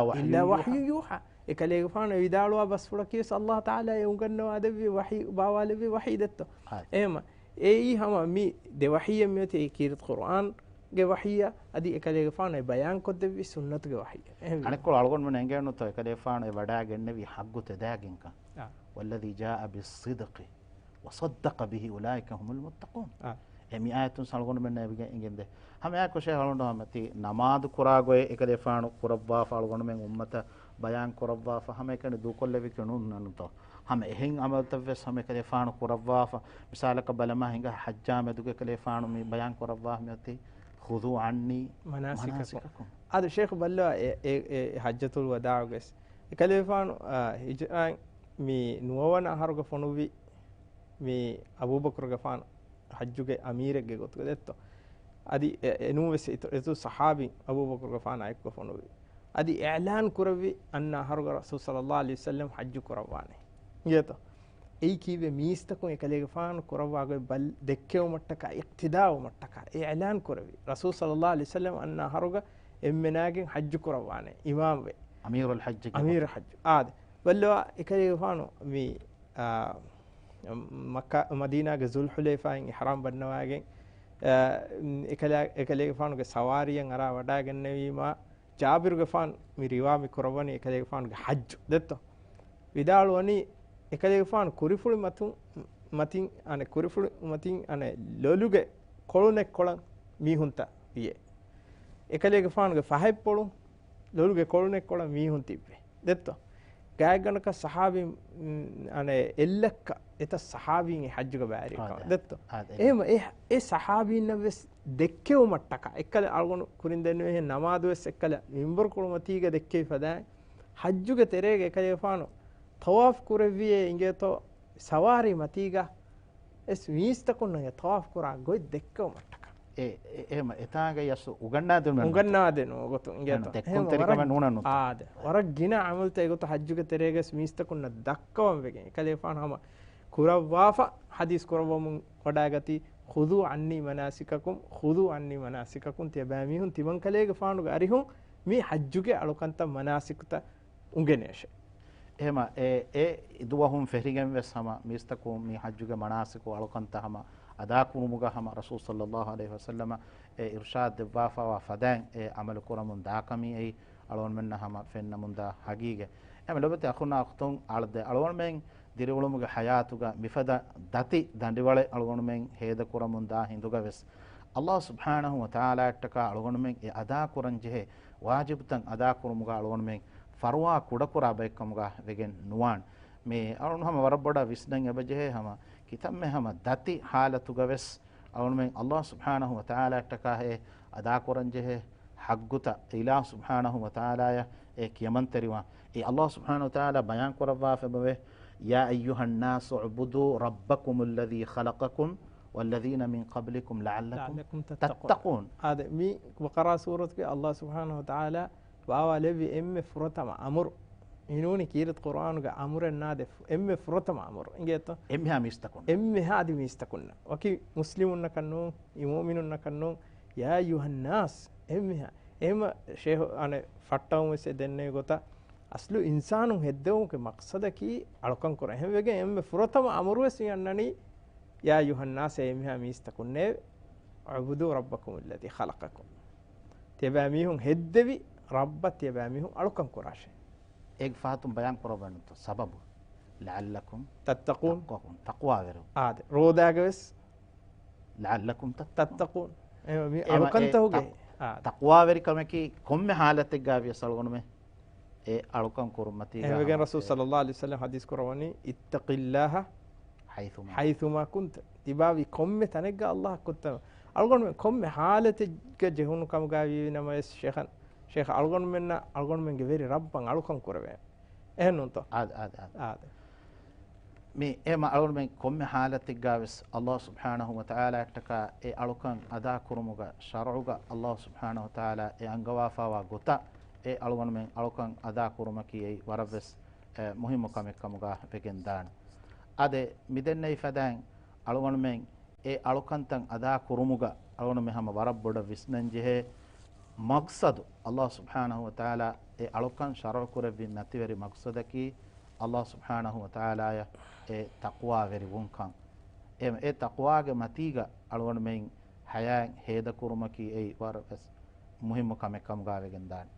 وحي يوحى. އެކަލޭގެފާނު އެ ވިދާޅުވާ ބަސްފުޅަކީ ވެސް އައްލާހު ތަޢާލާ އެ އުނގަންނަވާދެއްވި ވަޙީ، ބާވާލެއްވި ވަޙީ ދެއްތޯ. އާ. އެހެން އެއީ ހަމަ މި ދެ ވަޙީއެއް މިއޮތީ ކީރިތި ޤުރުއާން ގެ ވަޙީއަށް އަދި އެކަލޭގެފާނު އެ ބަޔާންކޮށްދެއްވި ސުންނަތުގެ ވަޙީއަށް. އެހެންވީމަ. އަނެއްކޮޅު އަޅުގަނޑުމެން އެނގޭނުތޯ އެކަލޭގެފާނު އެ ވަޑައިގެންނެވީ ޙައްޤު ތެދާގެންކަން. އާ. والذي جاء بالصدق وصدق به أولئك هم المتقون. އާ. އެ މި އާޔަތުން އަޅުގަނޑުމެންނަށް އެބަ އެނގެންދޭ. ހަމައެއާއެކު ޝޭޚް އަޅުގަނޑު ހަމަ ތި ނަމާދު ކުރާ ގޮތް އެކަލޭގެފާނު ކުރައްވާފަ އަޅުގަނޑުމެން އުއްމަތަށް ބަޔާން ކުރައްވާފަ ހަމައެކަނި ދޫކޮށްލެވިކެ ނޫންނަންތޯ. ހަމަ އެހެން ޢަމަލުތައް ވެސް ހަމަ އެކަލޭގެފާނު ކުރައްވާފަ. މިސާލަކަށް ބަލަމާ ހިނގާ ޙައްޖާ މެދުގަ އެކަލޭގެފާނު މި ބަޔާން ކުރައްވާ މިއޮތީ، خذوا عني مناسككم. އަދި ޝޭޚް ބައްލަވާ އެ، އެ، އެ ޙައްޖަތުލް ވަދާޢުގަސް އެކަލޭގެފާނު، އާ، ހިޖުރާއިން މި ނުވަވަނަ އަހަރުގަ ފޮނުއްވި މި އަބޫބަކުރުގެފާނު ޙައްޖުގެ އަމީރެއްގެ ގޮތުގަ ދެއްތޯ. އަދި އެ، އެނޫން ވެސް އިތު-، އިތުރު ޞަޙާބީން އަބޫބަކުރުގެފާނާ އެކުގަ ފޮނުއްވި. އަދި އިޢުލާން ކުރެއްވި އަންނަ އަހަރުގަ ރަސޫލު ޞައްލައްލާހު ޢަލައިހި ވަސައްލަމް ޙައްޖު ކުރައްވާނެ. އިނގޭތޯ؟ އެއީ ކީއްވެ މީސްތަކުން އެކަލޭގެފާނު ކުރައްވާ ގޮތް ބަލް ދެއްކެވުމަށްޓަކާ، އިޤްތިދާ ވުމަށްޓަކާ އިޢުލާން ކުރެއްވި. ރަސޫލު ޞައްލައްލާހު ޢަލައިހި ވަސައްލަމް އަންނަ އަހަރުގަ އެންމެނާގެން ޙައްޖު ކުރައްވާނެ އިމާމްވެ. އަމީރުލް ޙައްޖުގެ އަމީރު ގޮތުން. ޙައްޖު. އާދެ. ބައްލަވާ އެކަލޭގެފާނު މި، އާ، މައްކާ، މަދީނާގެ ޒުލްޙުލައިފާއިން އިޙްރާމް ބަންނަވާގެން، އާ، އެކަލޭ-، އެކަލޭގެފާނުގެ ސަވާރީއަށް އަރާ ވަޑައިގެންނެވީމާ، ޖާބިރުގެފާނު މި ރިވާ މި ކުރައްވަނީ އެކަލޭގެފާނުގެ ޙައްޖު ދެއްތޯ. ވިދާޅުވަނީ އެކަލޭގެފާނު ކުރިފުޅި މަތުން، މަތިން އަނެއް ކުރިފުޅި މަތިން އަނެއް ލޮލުގެ ކޮޅުނެއްކޮޅަށް މީހުންތައް ވިޔޭ. އެކަލޭގެފާނުގެ ފަހަތްޕޮޅުން ލޮލުގެ ކޮޅުނެއްކޮޅަށް މީހުން ތިއްބެ. ދެއްތޯ؟ ގާތްގަނޑަކަށް ޞަޙާބީން، މް، އަނެއް އެއްލައްކަ އެތައް ޞަޙާބީން އެ ޙައްޖުގަ ބައިވެރިވި ކަމަށް. އާދެ. ދެއްތޯ؟ އާދެ. އެހެމަ އެ، އެ ޞަޙާބީންނަށް ވެސް ދެއްކެވުމަށްޓަކާ، އެއްކަލަ އަޅުގަނޑު ކުރިން ދެންނެވިހެން ނަމާދު ވެސް އެއްކަލަ މިންބަރު ކުޅުމަތީގަ ދެއްކެވި ފަދައިން، ޙައްޖުގެ ތެރޭގަ އެކަލޭގެފާނު ޠަވާފް ކުރެއްވިއޭ އިނގޭތޯ، ސަވާރީ މަތީގަ އެސް މީސްތަކުންނަށް އެ ޠަވާފް ކުރާ ގޮތް ދެއްކެވުމަށްޓަކާ. އެ، އެ، އެހެމަ އެތާނގަ ޔަސް އުގަންނާދެނުމެއް ނުވަތަ. އުނގަންނާދެނު ގޮތުން އިނގޭތޯ. އެހެން ދެއްކުންތެރިކަމެއް ނޫނަން ނުތަ. އާދެ. ވަރަށް ގިނަ ޢަމަލުތައް އެގޮތަށް ޙައްޖުގެ ތެރޭގަސް މީސްތަކުންނަށް ދައްކަވަން ވެގެން. އެކަލޭގެފާނު ހަމަ ކުރައްވާފަ ޙަދީޘް ކުރައްވަމުން ވަޑައިގަތީ، خذوا عني مناسككم، خذوا عني مناسككم. ތިޔަބައިމީހުން ތިމަންކަލޭގެފާނުގެ އަރިހުން މި ޙައްޖުގެ އަޅުކަންތައް މަނާސިކުތައް އުނގެނޭށޭ. އެހެމަ އެ، އެ ދުވަހުން ފެށިގެން ވެސް ހަމަ މީސްތަކުން މި ޙައްޖުގެ މަނާސިކު އަޅުކަންތައް ހަމަ އަދާކުރުމުގަ ހަމަ ރަސޫލު ޞައްލައްލާހު ޢަލައިހި ވަސައްލަމަ އެ އިރުޝާދު ދެއްވާފައިވާ ފަދައިން އެ ޢަމަލު ކުރަމުން ދާކަމީ އެއީ އަޅުގަނޑުމެންނަށް ހަމަ ފެންނަމުންދާ ހަގީގަތް. އެހެމަ ލޮބުވެތި އަޚުންނާ އުޚްތުން އަޅު ދެ އަޅުގަނޑުމެން ދިރިއުޅުމުގެ ޙަޔާތުގަ މިފަދަ ދަތި ދަނޑިވަޅެއް އަޅުގަނޑުމެން ހޭދަކުރަމުން ދާ ހިނދުގަ ވެސް ﷲ ސުބްޙާނަހޫ ވަތަޢާލާއަށްޓަކާ އަޅުގަނޑުމެން އެ އަދާކުރަން ޖެހޭ ވާޖިބުތައް އަދާކުރުމުގަ އަޅުގަނޑުމެން ފަރުވާ ކުޑަކުރާ ބައެއްކަމުގަ ވެގެން ނުވާން. މި އަޅުން ހަމަ ވަރަށް ބޮޑަށް ވިސްނަން އެބަޖެހޭ ހަމަ ކިތަންމެ ހަމަ ދަތި ޙާލަތުގަ ވެސް އަޅުންމެން ﷲ ސުބްޙާނަހޫ ވަތަޢާލާއަށްޓަކާ އެ އަދާކުރަން ޖެހޭ ޙައްޤުތައް އިލާހު ސުބްޙާނަހޫ ވަތަޢާލާއަށް އެ ކިޔަމަންތެރިވާން. އެ ﷲ ސުބްޙާނަހޫ ވަތަޢާލާ ބަޔާން ކުރައްވާފަ އެބަވޭ، يا أيها الناس اعبدوا ربكم الذي خلقكم والذين من قبلكم لعلكم لعلكم تتقون. تتقون. އާދެ، މި ބަޤަރާ ސޫރަތުގެ ﷲ ސުބްޙާނަހޫ ވަތަޢާލާ ވާވާލެއްވި އެންމެ ފުރަތަމަ އަމުރު. މިނޫނީ ކީރިތި ޤުރްއާނުގެ އަމުރެއް ނާދެ ފު-، އެންމެ ފުރަތަމަ އަމުރު. އިނގޭތޯ؟ އެންމެހާ މީސްތަކުން. އެންމެހާ އަދި މީސްތަކުންނަށް. ވަކި މުސްލިމުންނަކަށް ނޫން، މުއުމިނުންނަކަށް ނޫން. يا أيها الناس، އެންމެހާ. އެހެމަ ޝޭހު އަނެއް ފައްޓަވަމުން ވެސް އެ ދެންނެވި ގޮތަށް، އަސްލު އިންސާނުން ހެއްދެވުމުގެ މަޤްޞަދަކީ އަޅުކަން ކުރަން. އެހެންވެގެން އެންމެ ފުރަތަމަ އަމުރުވެސް މި އަންނަނީ، يا أيها الناس، އޭ އެންމެހާ މީސްތަކުންނޭވެ، اعبدوا ربكم الذي خلقكم. ތިޔަބައިމީހުން ހެއްދެވި ރައްބަށް ތިޔަބައިމީހުން އަޅުކަން ކުރާށޭ. އޭގެ ފަހަތުން ބަޔާން ކުރައްވަންތޯ ސަބަބު؟ لعلكم تتقون. تتقون. ތަޤްވާވެރިވުން. އާދެ. ރޯދާގަވެސް لعلكم تتقون. ތައްތަޤޫން. އެ، މި އެ، އެ، އަޅުކަންތަކުގެ. ތަ-، އާ. ތަޤްވާވެރިކަމަކީ ކޮންމެ ޙާލަތެއްގަ ވިޔަސް އަޅުގަނޑުމެން އެ އަޅުކަން ކުރުން މަތީގަ އެހެންވެގެން ހަމަ ރަސޫލު އެ ޞައްލައްލާހު ޢަލައިހި ވަސައްލަމް ޙަދީޘް ކުރައްވަނީ، اتق الله حيثما، حيثما كنت. ތިބާވީ ކޮންމެ ތަނެއްގަ ﷲ އަށް ކުއްތަން. އަޅުގަނޑުމެން ކޮންމެ ޙާލަތެއްގަ ޖެހުނު ކަމުގަ ވީ ނަމަވެސް ޝޭޚަން، ޝޭޚް އަޅުގަނޑުމެންނަށް އަޅުގަނޑުމެންގެ ވެރި ރައްބަށް އަޅުކަން ކުރެވޭ. އެހެންނޫންތޯ؟ އާދެ، އާދެ، އާދެ. އާދެ. މި އެހެމަ އަޅުގަނޑުމެން ކޮންމެ ޙާލަތެއްގަ ވެސް ﷲ ސުބްޙާނަހޫ ވަތަޢާލާއަށްޓަކާ އެ އަޅުކަން އަދާކުރުމުގަ ޝަރުޢުގަ ﷲ ސުބްޙާނަހޫ ވަތަޢާލާ އެ އަންގަވާފަވާ ގޮތަށް އެ އަޅުގަނޑުމެން އަޅުކަން އަދާކުރުމަކީ އެއީ ވަރަށްވެސް، އެ، މުހިއްމު ކަމެއް ކަމުގަ ވެގެން ދާނެ. އާދެ، މިދެންނެވި ފަދައިން އަޅުގަނޑުމެން އެ އަޅުކަންތައް އަދާ ކުރުމުގަ އަޅުގަނޑުމެން ހަމަ ވަރަށް ބޮޑަށް ވިސްނަން ޖެހޭ މަޤްޞަދު، ﷲ ސުބްޙާނަހޫ ވަތަޢާލާ އެ އަޅުކަން ޝަރުޢު ކުރެއްވި ނަތިވެރި މަޤްޞަދަކީ، ﷲ ސުބްޙާނަހޫ ވަތަޢާލާއަށް އެ ތަޤްވާވެރިވުންކަން. އެ، އެ ތަޤްވާގެ މަތީގަ އަޅުގަނޑުމެން ޙަޔާތް ހޭދަކުރުމަކީ އެއީ ވަރަށް ވެސް މުހިއްމު ކަމެއް ކަމުގަ ވެގެން ދާނެ.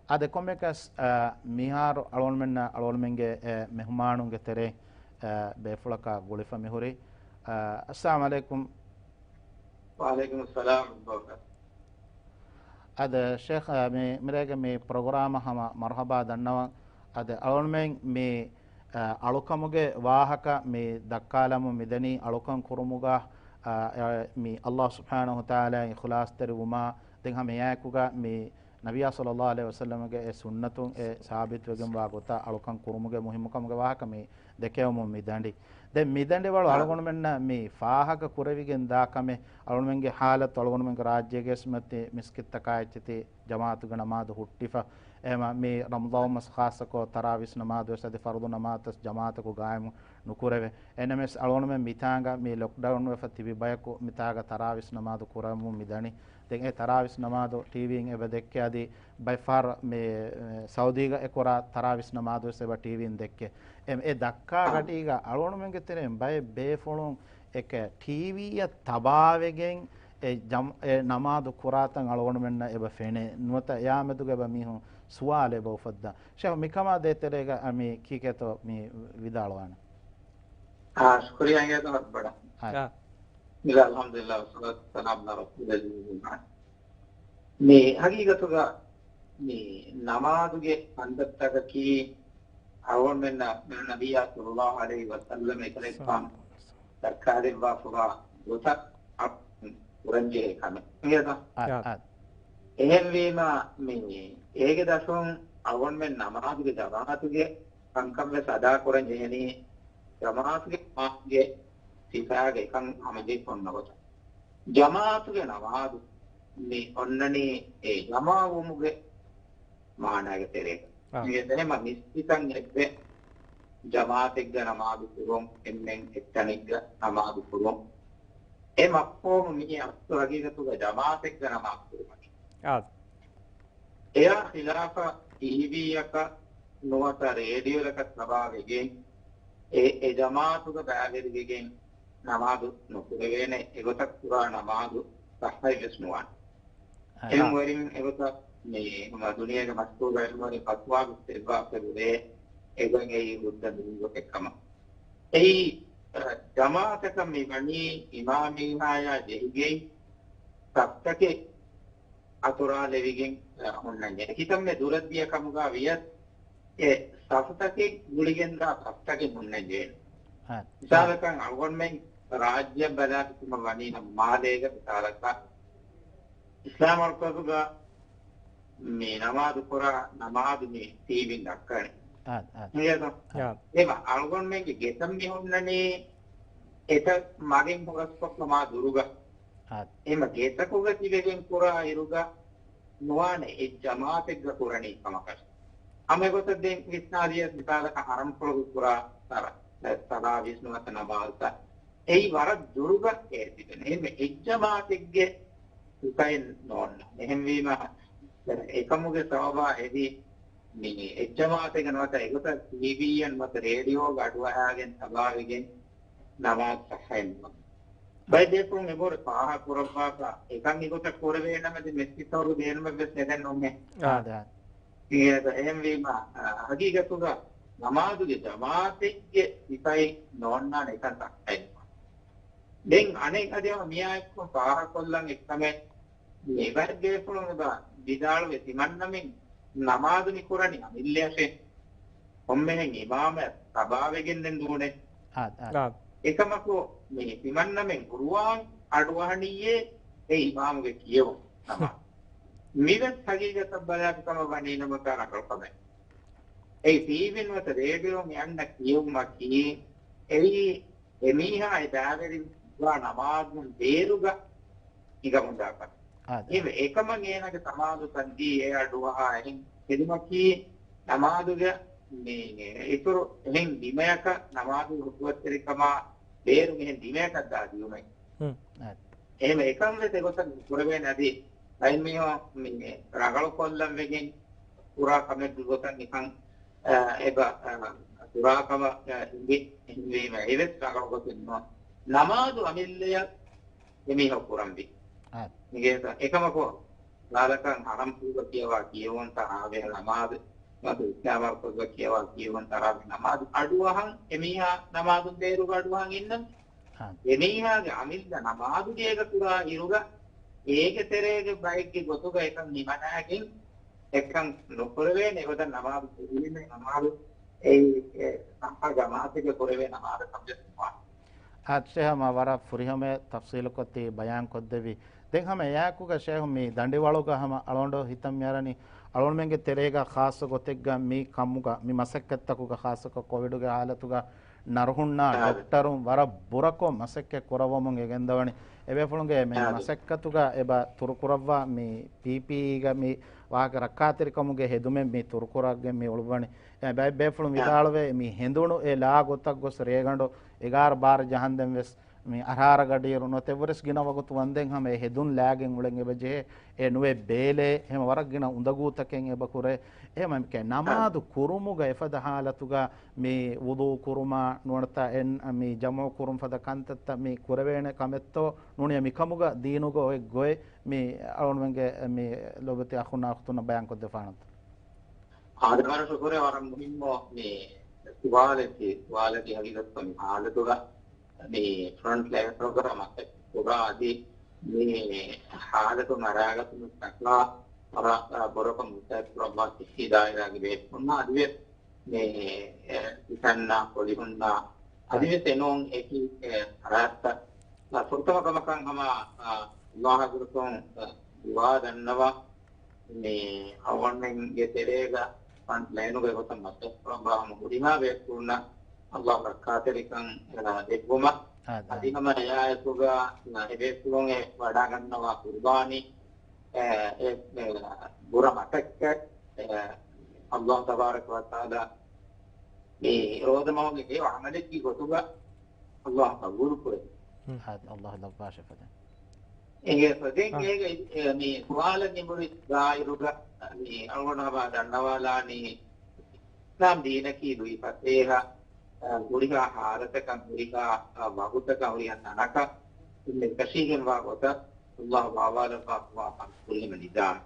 އާދެ، ކޮންމެއަކަސް، އާ، މިހާރު އަޅުގަނޑުމެންނަށް އަޅުގަނޑުމެންގެ، އެ، މެހުމާނުންގެ ތެރެއިން، އާ، ބޭފުޅަކާ ގުޅިފަ މިހުރީ. އާ، އައްސަލާމު ޢަލައިކުމް. ވަޢަލައިކުމުއްސަލާމް ވަރަޙްމަތުﷲ. އަދި ޝޭޚް، މި، މިރޭގެ މި ޕްރޮގްރާމަށް ހަމަ މަރުޙަބާ ދަންނަވަން. އަދި އަޅުގަނޑުމެން މި، އަ، އަޅުކަމުގެ ވާހަކަ މި ދައްކާލަމުން މިދަނީ އަޅުކަން ކުރުމުގަ، އަ، އަ، މި ﷲ ސުބްޙާނަހޫ ވަތަޢާލާ އިޚްލާޞްތެރިވުމާ، ދެން ހަމަ އެއާއެކުގަ މި ނަބިއްޔާ ޞައްލައްލާހު ޢަލައިހި ވަސައްލަމްގެ އެ ސުންނަތުން އެ ސާބިތުވެގެންވާ ގޮތަށް އަޅުކަން ކުރުމުގެ މުހިއްމުކަމުގެ ވާހަކަ މި ދެކެވެމުން މި ދަނޑި. ދެން މި ދަނޑިވަޅު އަޅުގަނޑުމެންނަށް މި ފާހަގަ ކުރެވިގެން ދާ ކަމެއް، އަޅުގަނޑުމެންގެ ޙާލަތު، އަޅުގަނޑުމެންގެ ރާއްޖޭގެ މިސްކިތްތަކާ އެއްޗެތި ޖަމާޢަތުގެ ނަމާދު ހުއްޓިފަ. އެހެމަ މި ރަމަޟާން މަސް ޚާއްޞަކޮށް ތަރާވީސް ނަމާދު ވެސް އަދި ފަރުޟު ނަމާދު ވެސް ޖަމާޢަތަކު ގާއިމު ނުކުރެވޭ. އެނަމެސް އަޅުގަނޑުމެން މިތާނގަ މި ލޮކްޑައުން ވެފަ ތިބި ބަޔަކު މިތާގަ ތަރާވީސް ނަމާދު ކުރަމުން މި ދަނީ. ދެން އެ ތަރާވީސް ނަމާދު ޓީވީން އެބަ ދެއްކޭ އަދި ބައެއް ފަހަރު މި، އެ، ސައުދީގަ އެ ކުރާ ތަރާވީސް ނަމާދު ވެސް އެބަ ޓީވީން ދެއްކޭ. އެ، އެ ދައްކާ ގަޑީގަ އަޅުގަނޑުމެންގެ ތެރެއިން ބައެއް ބޭފުޅުން އެކަ ޓީވީއަށް ތަބާވެގެން އެ ޖަމް-، އެ ނަމާދު ކުރާތަން އަޅުގަނޑުމެންނަށް އެބަ ފެނޭ. ނުވަތަ އެއާމެދުގަ އެބަ މީހުން ސުވާލެއް އެބަ އުފައްދާ. ޝޭޚް މިކަމާ ދޭތެރޭގަ މި ކީކޭތޯ މި ވިދާޅުވާނެ؟ އާ، ޝުކުރިއްޔާ އިނގޭތޯ ބޮޑަށް. އާ. އާ. ބިސްމިއްލާހި، އަލްޙަމްދުލިއްލާހި، ވައްޞަލާތު ވައްސަލާމު ޢަލާ ރަސޫލިއްލާހި. މި ހަގީގަތުގަ މި ނަމާދުގެ ކަންތައްތަކަކީ އަޅުގަނޑުމެންނަށް ނަބިއްޔާ ޞައްލައްލާހު ޢަލައިހި ވަސައްލަމް އެކަލޭގެފާނު ދައްކާދެއްވާފަވާ ގޮތަށް ކުރަންޖެހޭ ކަމެއް. އިނގޭތަ؟ އާ، އާ. އެހެންވީމަ، މި އޭގެ ދަށުން އަޅުގަނޑުމެން ނަމާދުގެ ޖަމާޢަތުގެ ކަންކަން ވެސް އަދާ ކުރަން ޖެހެނީ، ޖަމާޢަތުގެ ނަމާދުގެ ސިފައިގެ އެކަން ހަމަޖެހިފަ އޮންނަ ގޮތަށް. ޖަމާޢަތުގެ ނަމާދު މި އޮންނަނީ އެ ޖަމާވުމުގެ މާނާގެ ތެރޭގަ. އާ. މި އެދެނެމަ މިސްކިތަށް އެއްވެ ޖަމާޢަތެއްގަ ނަމާދު ކުރުން، އެންމެން އެއްތަނެއްގަ ނަމާދު ކުރުން. އެ މަފްހޫމު މި އަސްލު ހަގީގަތުގަ ޖަމާޢަތެއްގަ ނަމާދު ކުރުމަކީ. އާ. އެއާ ޚިލާފަށް ޓީވީއަކަށް ނުވަތަ ރޭޑިއޯއަކަށް ތަބާވެގެން އެ، އެ ޖަމާޢަތުގަ ބައިވެރިވެގެން ނަމާދު ނުކުރެވޭނެ، އެގޮތަށް ކުރާ ނަމާދު ޞައްޙައެއް ވެސް ނުވާނެ. އާ. އެހެން ވެރިން އެގޮތަށް މި ހަމަ ދުނިޔޭގެ މަޝްހޫރު ޢިލްމުވެރިން ފަތުވާ ވެސް ދެއްވާފައިވޭ، އެގޮތް އެއީ ހުއްދަ ނުވި ގޮތެއް ކަމަށް. އެއީ، އަ، ޖަމާޢަތަކަށް މި ވަނީ އިމާމީހާޔާ ޖެހިގެން، ސަފްތަކެއް އަތުރާލެވިގެން އޮންނަންޖެހޭ. ކިތަންމެ ދުރަށްދިޔަ ކަމުގަ ވިޔަސް، އެ ސަފުތަކެއް ގުޅިގެންދާ ސަފްތަކެއް ހުންނަންޖެހޭ. މިސާލަކަށް، އަޅުގަނޑުމެން ރާއްޖެއަށް ބަލާފިކަމަށް ވަނީ މާލޭގަ މިސާލަކަށް، އިސްލާމް މަރުކަޒުގަ މި ނަމާދު ކުރާ ނަމާދު މި ޓީވީން ދައްކަނީ. އާދެ، އާދެ. އިނގޭތޯ؟ އާދެ. އެމަ އަޅުގަނޑުމެންގެ ގެތައް މި ހުންނަނީ އެތައް މަގެއް ހުރަސްކޮށްފަ މާ ދުރުގަ. އާދެ. އެމަ ގެތަކުގަ ތިބެގެން ކުރާ އިރުގަ ނުވާނެ އެއް ޖަމާއަތެއްގަ ކުރަނީ ކަމަކަށް. ހަމަ އެގޮތަށް ދެން ވިސްނާލިޔަސް މިސާލަކަށް ހަރަމްކޮޅުގަ ކުރާ ސަރަ، ސަލާ ވިސްނުވަތަ ނަމާދުތައް އެއީ ވަރަށް ދުރުގަ އެ ތިބެން. އެހެންވެ އެއްޖަމާއަތެއްގެ ސިފައެއް ނޯންނާނެ. އެހެންވީމަ، އެކަމުގެ ސަބަބާ އެދި މި އެއްޖަމާއަތެއްގަ ނުވަތަ އެގޮތަށް ޓީވީއަށް ނުވަތަ ރޭޑިއޯގަ އަޑުއަހާގެން ތަބާވެގެން ނަމާދު ސައްހައެއް ނުވާނެ. ބައެއް ބޭފުޅުން އެބަހުރި ފާހަގަ ކުރައްވާފަ، އެކަން އެގޮތަށް ކުރެވޭނަމަ ދެން މިސްކިތްތަކުގެ ބޭނުމެއް ވެސް ނެތެއް ނޫންހޭ. އާދެ. އެހެންވީމަ، އަ، ހަގީގަތުގަ ނަމާދުގެ ޖަމާއަތެއްގެ ސިފައެއް ނޯންނާނެ އެކަން ސައްހައެއް ނުވާނެ. ދެން އަނެއް އަދި ހަމަ މިއާއެކު ފާހަގަކޮށްލަން އެއްކަމެއް، މި އެބަހެއް ބޭފުޅުން އެބަ ވިދާޅުވެ ތިމަންނަމެން ނަމާދު މި ކުރަނީ އަމިއްލަޔަށޭ. ކޮންމެހެން އިމާމެއް ތަބާވެގެން ދެން ނޫނޭ. އާދެ، އާދެ. އާދެ. އެކަމަކު މި ތިމަންނަމެން ޤުރުއާން އަޑުއަހަނީއޭ އެ އިމާމުގެ ކިޔެވުން ނަމާދު. މިވެސް ހަގީގަތަށް ބަލާފި ކަމަށް ވަނީ ނަމަ ތާ ރަނގަޅު ކަމެއް. އެ ޓީވީން ނުވަތަ ރޭޑިއޯ މި އަންނަ ކިޔެވުމަކީ އެއީ އެމީހާ އެ ބައިވެރިވާ ނަމާދުން ބޭރުގަ ހިނގަމުންދާ ކަމެއް. އާދެ. އެހެންވެ، އެކަމަށް އޭނާގެ ނަމާދުތައް ދީ އެ އަޑުއަހާ އެހެން ހެދުމަކީ ނަމާދުގެ މި އިތުރު އެހެން ބިމަޔަކަށް ނަމާދު ހުއްދުވަތްތެރިކަމާ ބޭރު މިހެން ބިމަޔަކަށް ދާ ދިޔުމެއް. ހުން. އާދެ. އެހެންވެ، އެކަން ވެސް އެގޮތަށް ކުރެވޭނެ އަދި ބައެއް މީހުން މި ރަނގަޅު ކޮށްލަން ވެގެން ކުރާ ކަމެއްގެ ގޮތަށް ނިކަން، އާ، އެބަ، އާ، ކުރާ ކަމަށް، އާ، އިނގި އެހެންވީމަ އެވެސް ރަނގަޅު ގޮތެއް ނޫން. ނަމާދު އަމިއްލަޔަށް އެމީހަކު ކުރަންވީ. އާ. އިނގޭތަ؟ އެކަމަކު، މިސާލަކަށް ހަރަމްކޮޅުގަ ކިޔަވާ ކިޔެވުންތައް ރާވޭ ނަމާދު، ނުވަތަ އިސްލާމް މަރުކަޒުގަ ކިޔަވާ ކިޔެވުންތައް ރާވޭ ނަމާދު އަޑުއަހަން އެމީހާ ނަމާދުން ބޭރުގަ އަޑުއަހަން އިންނަން. އާ. އެމީހާގެ އަމިއްލަ ނަމާދުގޭގަ ކުރާ އިރުގަ އޭގެ ތެރޭގެ ބައެއްގެ ގޮތުގަ އެކަން ހިމަނާގެން އެކަން ނުކުރެވޭނެ އެގޮތަށް ނަމާދު ކުރީމެ ނަމާދު އެއީ އެ ސައްހަ ޖަމާއަތެއްގަ ކުރެވޭ ނަމާދަކަށް ވެސް ނުވާނެ. އާދެ، ޝޭހް ހަމަ ވަރަށް ފުރިހަމަޔަށް ތަފްސީލުކޮށް ތި ބަޔާންކޮށްދެއްވި. ދެން ހަމަ އެއާއެކުގަ ޝޭހް މި ދަނޑިވަޅުގަ ހަމަ އަޅުގަނޑު ހިތަށް މިއަރަނީ އަޅުގަނޑުމެންގެ ތެރޭގަ ޚާއްޞަ ގޮތެއްގަ މި ކަމުގަ މި މަސައްކަތްތަކުގަ ޚާއްޞަކޮށް ކޮވިޑުގެ ހާލަތުގަ ނަރުހުންނާ އާދެ. ޑޮކްޓަރުން ވަރަށް ބުރަކޮށް މަސައްކަތް ކުރައްވަމުން އެ ގެންދަވަނީ. އެބޭފުޅުންގެ މި އާދެ. މަސައްކަތުގަ އެބަ ތުރުކުރައްވާ މި ޕީޕީއީގަ މި ވާހަކަ ރައްކާތެރިކަމުގެ ހެދުމެއް މި ތުރުކުރައްގެން މި އުޅުއްވަނީ. އެ ބައެއް ބޭފުޅުން އާ. ވިދާޅުވޭ މި ހެނދުނު އެ ލާ ގޮތަށް ގޮސް ރޭގަނޑު އެގާރަ ބާރަ ޖަހަންދެން ވެސް މި އަރާރަ ގަޑިއިރު ނުވަތަ އެއްވުރެސް ގިނަ ވަގުތު ވަންދެން ހަމަ އެ ހެދުން ލާގެން އުޅެން އެބަ ޖެހޭ. އެ ނުވެ ބޭލޭ ހަމަ ވަރަށް ގިނަ އުނދަގޫތަކެއް އެބަ ކުރޭ. އެހެން ނަމާދު ކުރުމުގަ އެފަދަ ހާލަތުގަ މި ވުޟޫ ކުރުމާ ނުވަތަ އެން މި ޖަމުޢު ކުރުން ފަދަ ކަންތައްތައް މި ކުރެވޭނެ ކަމެއްތޯ ނޫނީ މިކަމުގަ ދީނުގަ އޮތް ގޮތް މި އަޅުގަނޑުމެންގެ މި ލޯބިވެތި އަޚުންނާ އުޚްތުންނަށް ބަޔާންކޮށްދެއްވާނަންތޯ؟ އާދެ، ވަރަށް ޝުކުރެއް، ވަރަށް މުހިންމު މި ސުވާލެކޭ، ސުވާލަކީ ހަގީގަތުގަ މި ހާލަތުގަ މި ފްރޮންޓް ލައިން ޕްރޮގްރާމް އަތެއް ކުރާ އަދި މި ހާލަތު މަރާގަތުމަށްޓަކާ ވަރަށް ބުރަކޮށް މަސައްކަތް ކުރައްވާ ސިއްހީ ދާއިރާގެ ބޭފުޅުންނާ އަދިވެސް މި ކިސަންނާ ކޮލިހުންނާ އަދިވެސް އެނޫން އެކި ފަރާތްތައް ފުރަތަމަ ކަމަކަށް ހަމަ އަލްލާހަށް ގުރުތުން ދުޢާ ދަންނަވާ. މި އަޅުގަނޑުމެންގެ ތެރޭގަ ފްރަންޓް ލައިނުގަ ގޮތަށް މަސައްކަތް ކުރައްވާ ހަމަ ހުރިހާ ބޭފުޅުންނަށް އަލްލާހު ރައްކާތެރިކަން ދެއްވުމަށް. އާދެ. އަދި ހަމަ އެއާއެކުގަ އެބޭފުޅުން އެ ވަޑައިގަންނަވާ ޤުރުބާނީ، އެ، އެ، އެ، ބުރަ މަސައްކަތް، އެ، އަލްލާހު ތަބާރަކަ ވަތަޢާލާ މި ރޯދަމަހުގެ ހެޔޮ ޢަމަލެއްގެ ގޮތުގަ އަލްލާހު ޤަބޫލު ކުރޭ. ހުން. އާދެ، އަލްލާހު ލައްވާށެ ފަދަ. އިނގޭ ފަދައިން އާ. އޭގެ، އެ، މި ސުވާލަށް ނިމުނު ދާއިރުގަ މި އަޅުގަނޑު ހަމަ ދަންނަވާލާނީ އިސްލާމް ދީނަކީ ލުއިފަތޭހަ، އަ، ހުރިހާ ހާލަތަކަށް، ހުރިހާ، އަ، ވަގުތަކަށް، ހުރިހާ ތަނަކަށް އެކަށީގެންވާ ގޮތަށް އަލްލާހު ބާވާލައްވާފަވާ ކަން ކުރީމަ ނިދާނެ.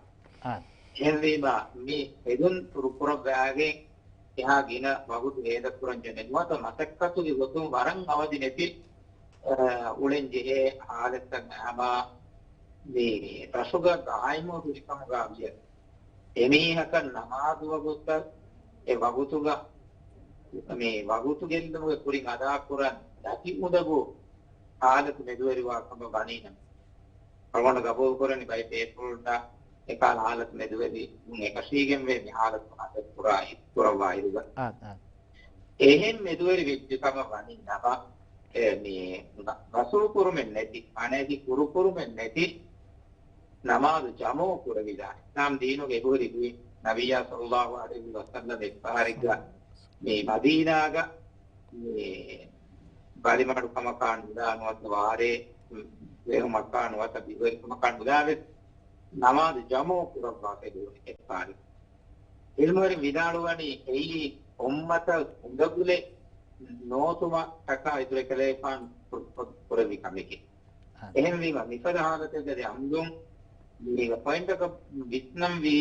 އާ. އެހެންވީމަ، މި ހެދުން ތުރުކުރައްވާގެން އެހާ ގިނަ ވަގުތު ހޭދަކުރަން ޖެހޭ ނުވަތަ މަސައްކަތުގެ ގޮތުން ވަރަށް އަވަދި ނެތި، އަ، އުޅެން ޖެހޭ ހާލަތްތައް ހަމަ މި ރަށުގަ ގާއިމު ހުރިކަމުގަ ވިޔަސް، އެމީހަކަށް ނަމާދު ވަގުތަށް އެ ވަގުތުގަ މި ވަގުތު ގެއްލުމުގެ ކުރިން އަދާކުރަން ދަތި އުނދަގޫ ހާލަތު މެދުވެރިވާ ކަމަށް ވަނީ ނަމަ، އަޅުގަނޑު ގަބޫލުކުރަނީ ބައެއް ބޭފުޅުންނަށް އެކާލަ ހާލަތު މެދުވެރިވުން އެކަށީގެންވޭ މި ހާލަތު ހަދަ ކުރާ ކުރައްވާ އިރުގަ. އާ، އާ. އެހެން މެދުވެރި ވެއްޖެ ކަމަށް ވަނީ ނަމަ، އެ، މި ޣަސުލު ކުރުމެއް ނެތި، މާނަޔަކީ ކުރު ކުރުމެއް ނެތި، ނަމާދު ޖަމުޢު ކުރެވިދާނެ. އިސްލާމް ދީނުގެ އެބަހުރި ގޮތް ނަބިއްޔާ ޞައްލައްލާހު ޢަލައިހި ވަސައްލަމް އެއްފަހަރެއްގަ މި މަދީނާގަ މި ބަލިމަޑުކަމަކާ ނުލާ ނުވަތަ ވާރޭ ވެހުމަކާ ނުވަތަ ބިރުވެރިކަމަކާ ނުލާ ވެސް ނަމާދު ޖަމުޢު ކުރައްވާފަ ދުވަހެއް އެއްފަހަރެއް. ޢިލްމުވެރިން ވިދާޅުވަނީ އެއީ އުއްމަތަށް އުނދަގުލެއް ނޯތުމަށްޓަކާ އިތުރު ކަލޭފާން ކުރ-، ކުރ-، ކުރެއްވި ކަމެކޭ. އެހެންވީމަ، މިފަދަ ހާލަތެއްގަ ދެ އަމްދުން މީގެ ޕޮއިންޓަކަށް ވިސްނަންވީ،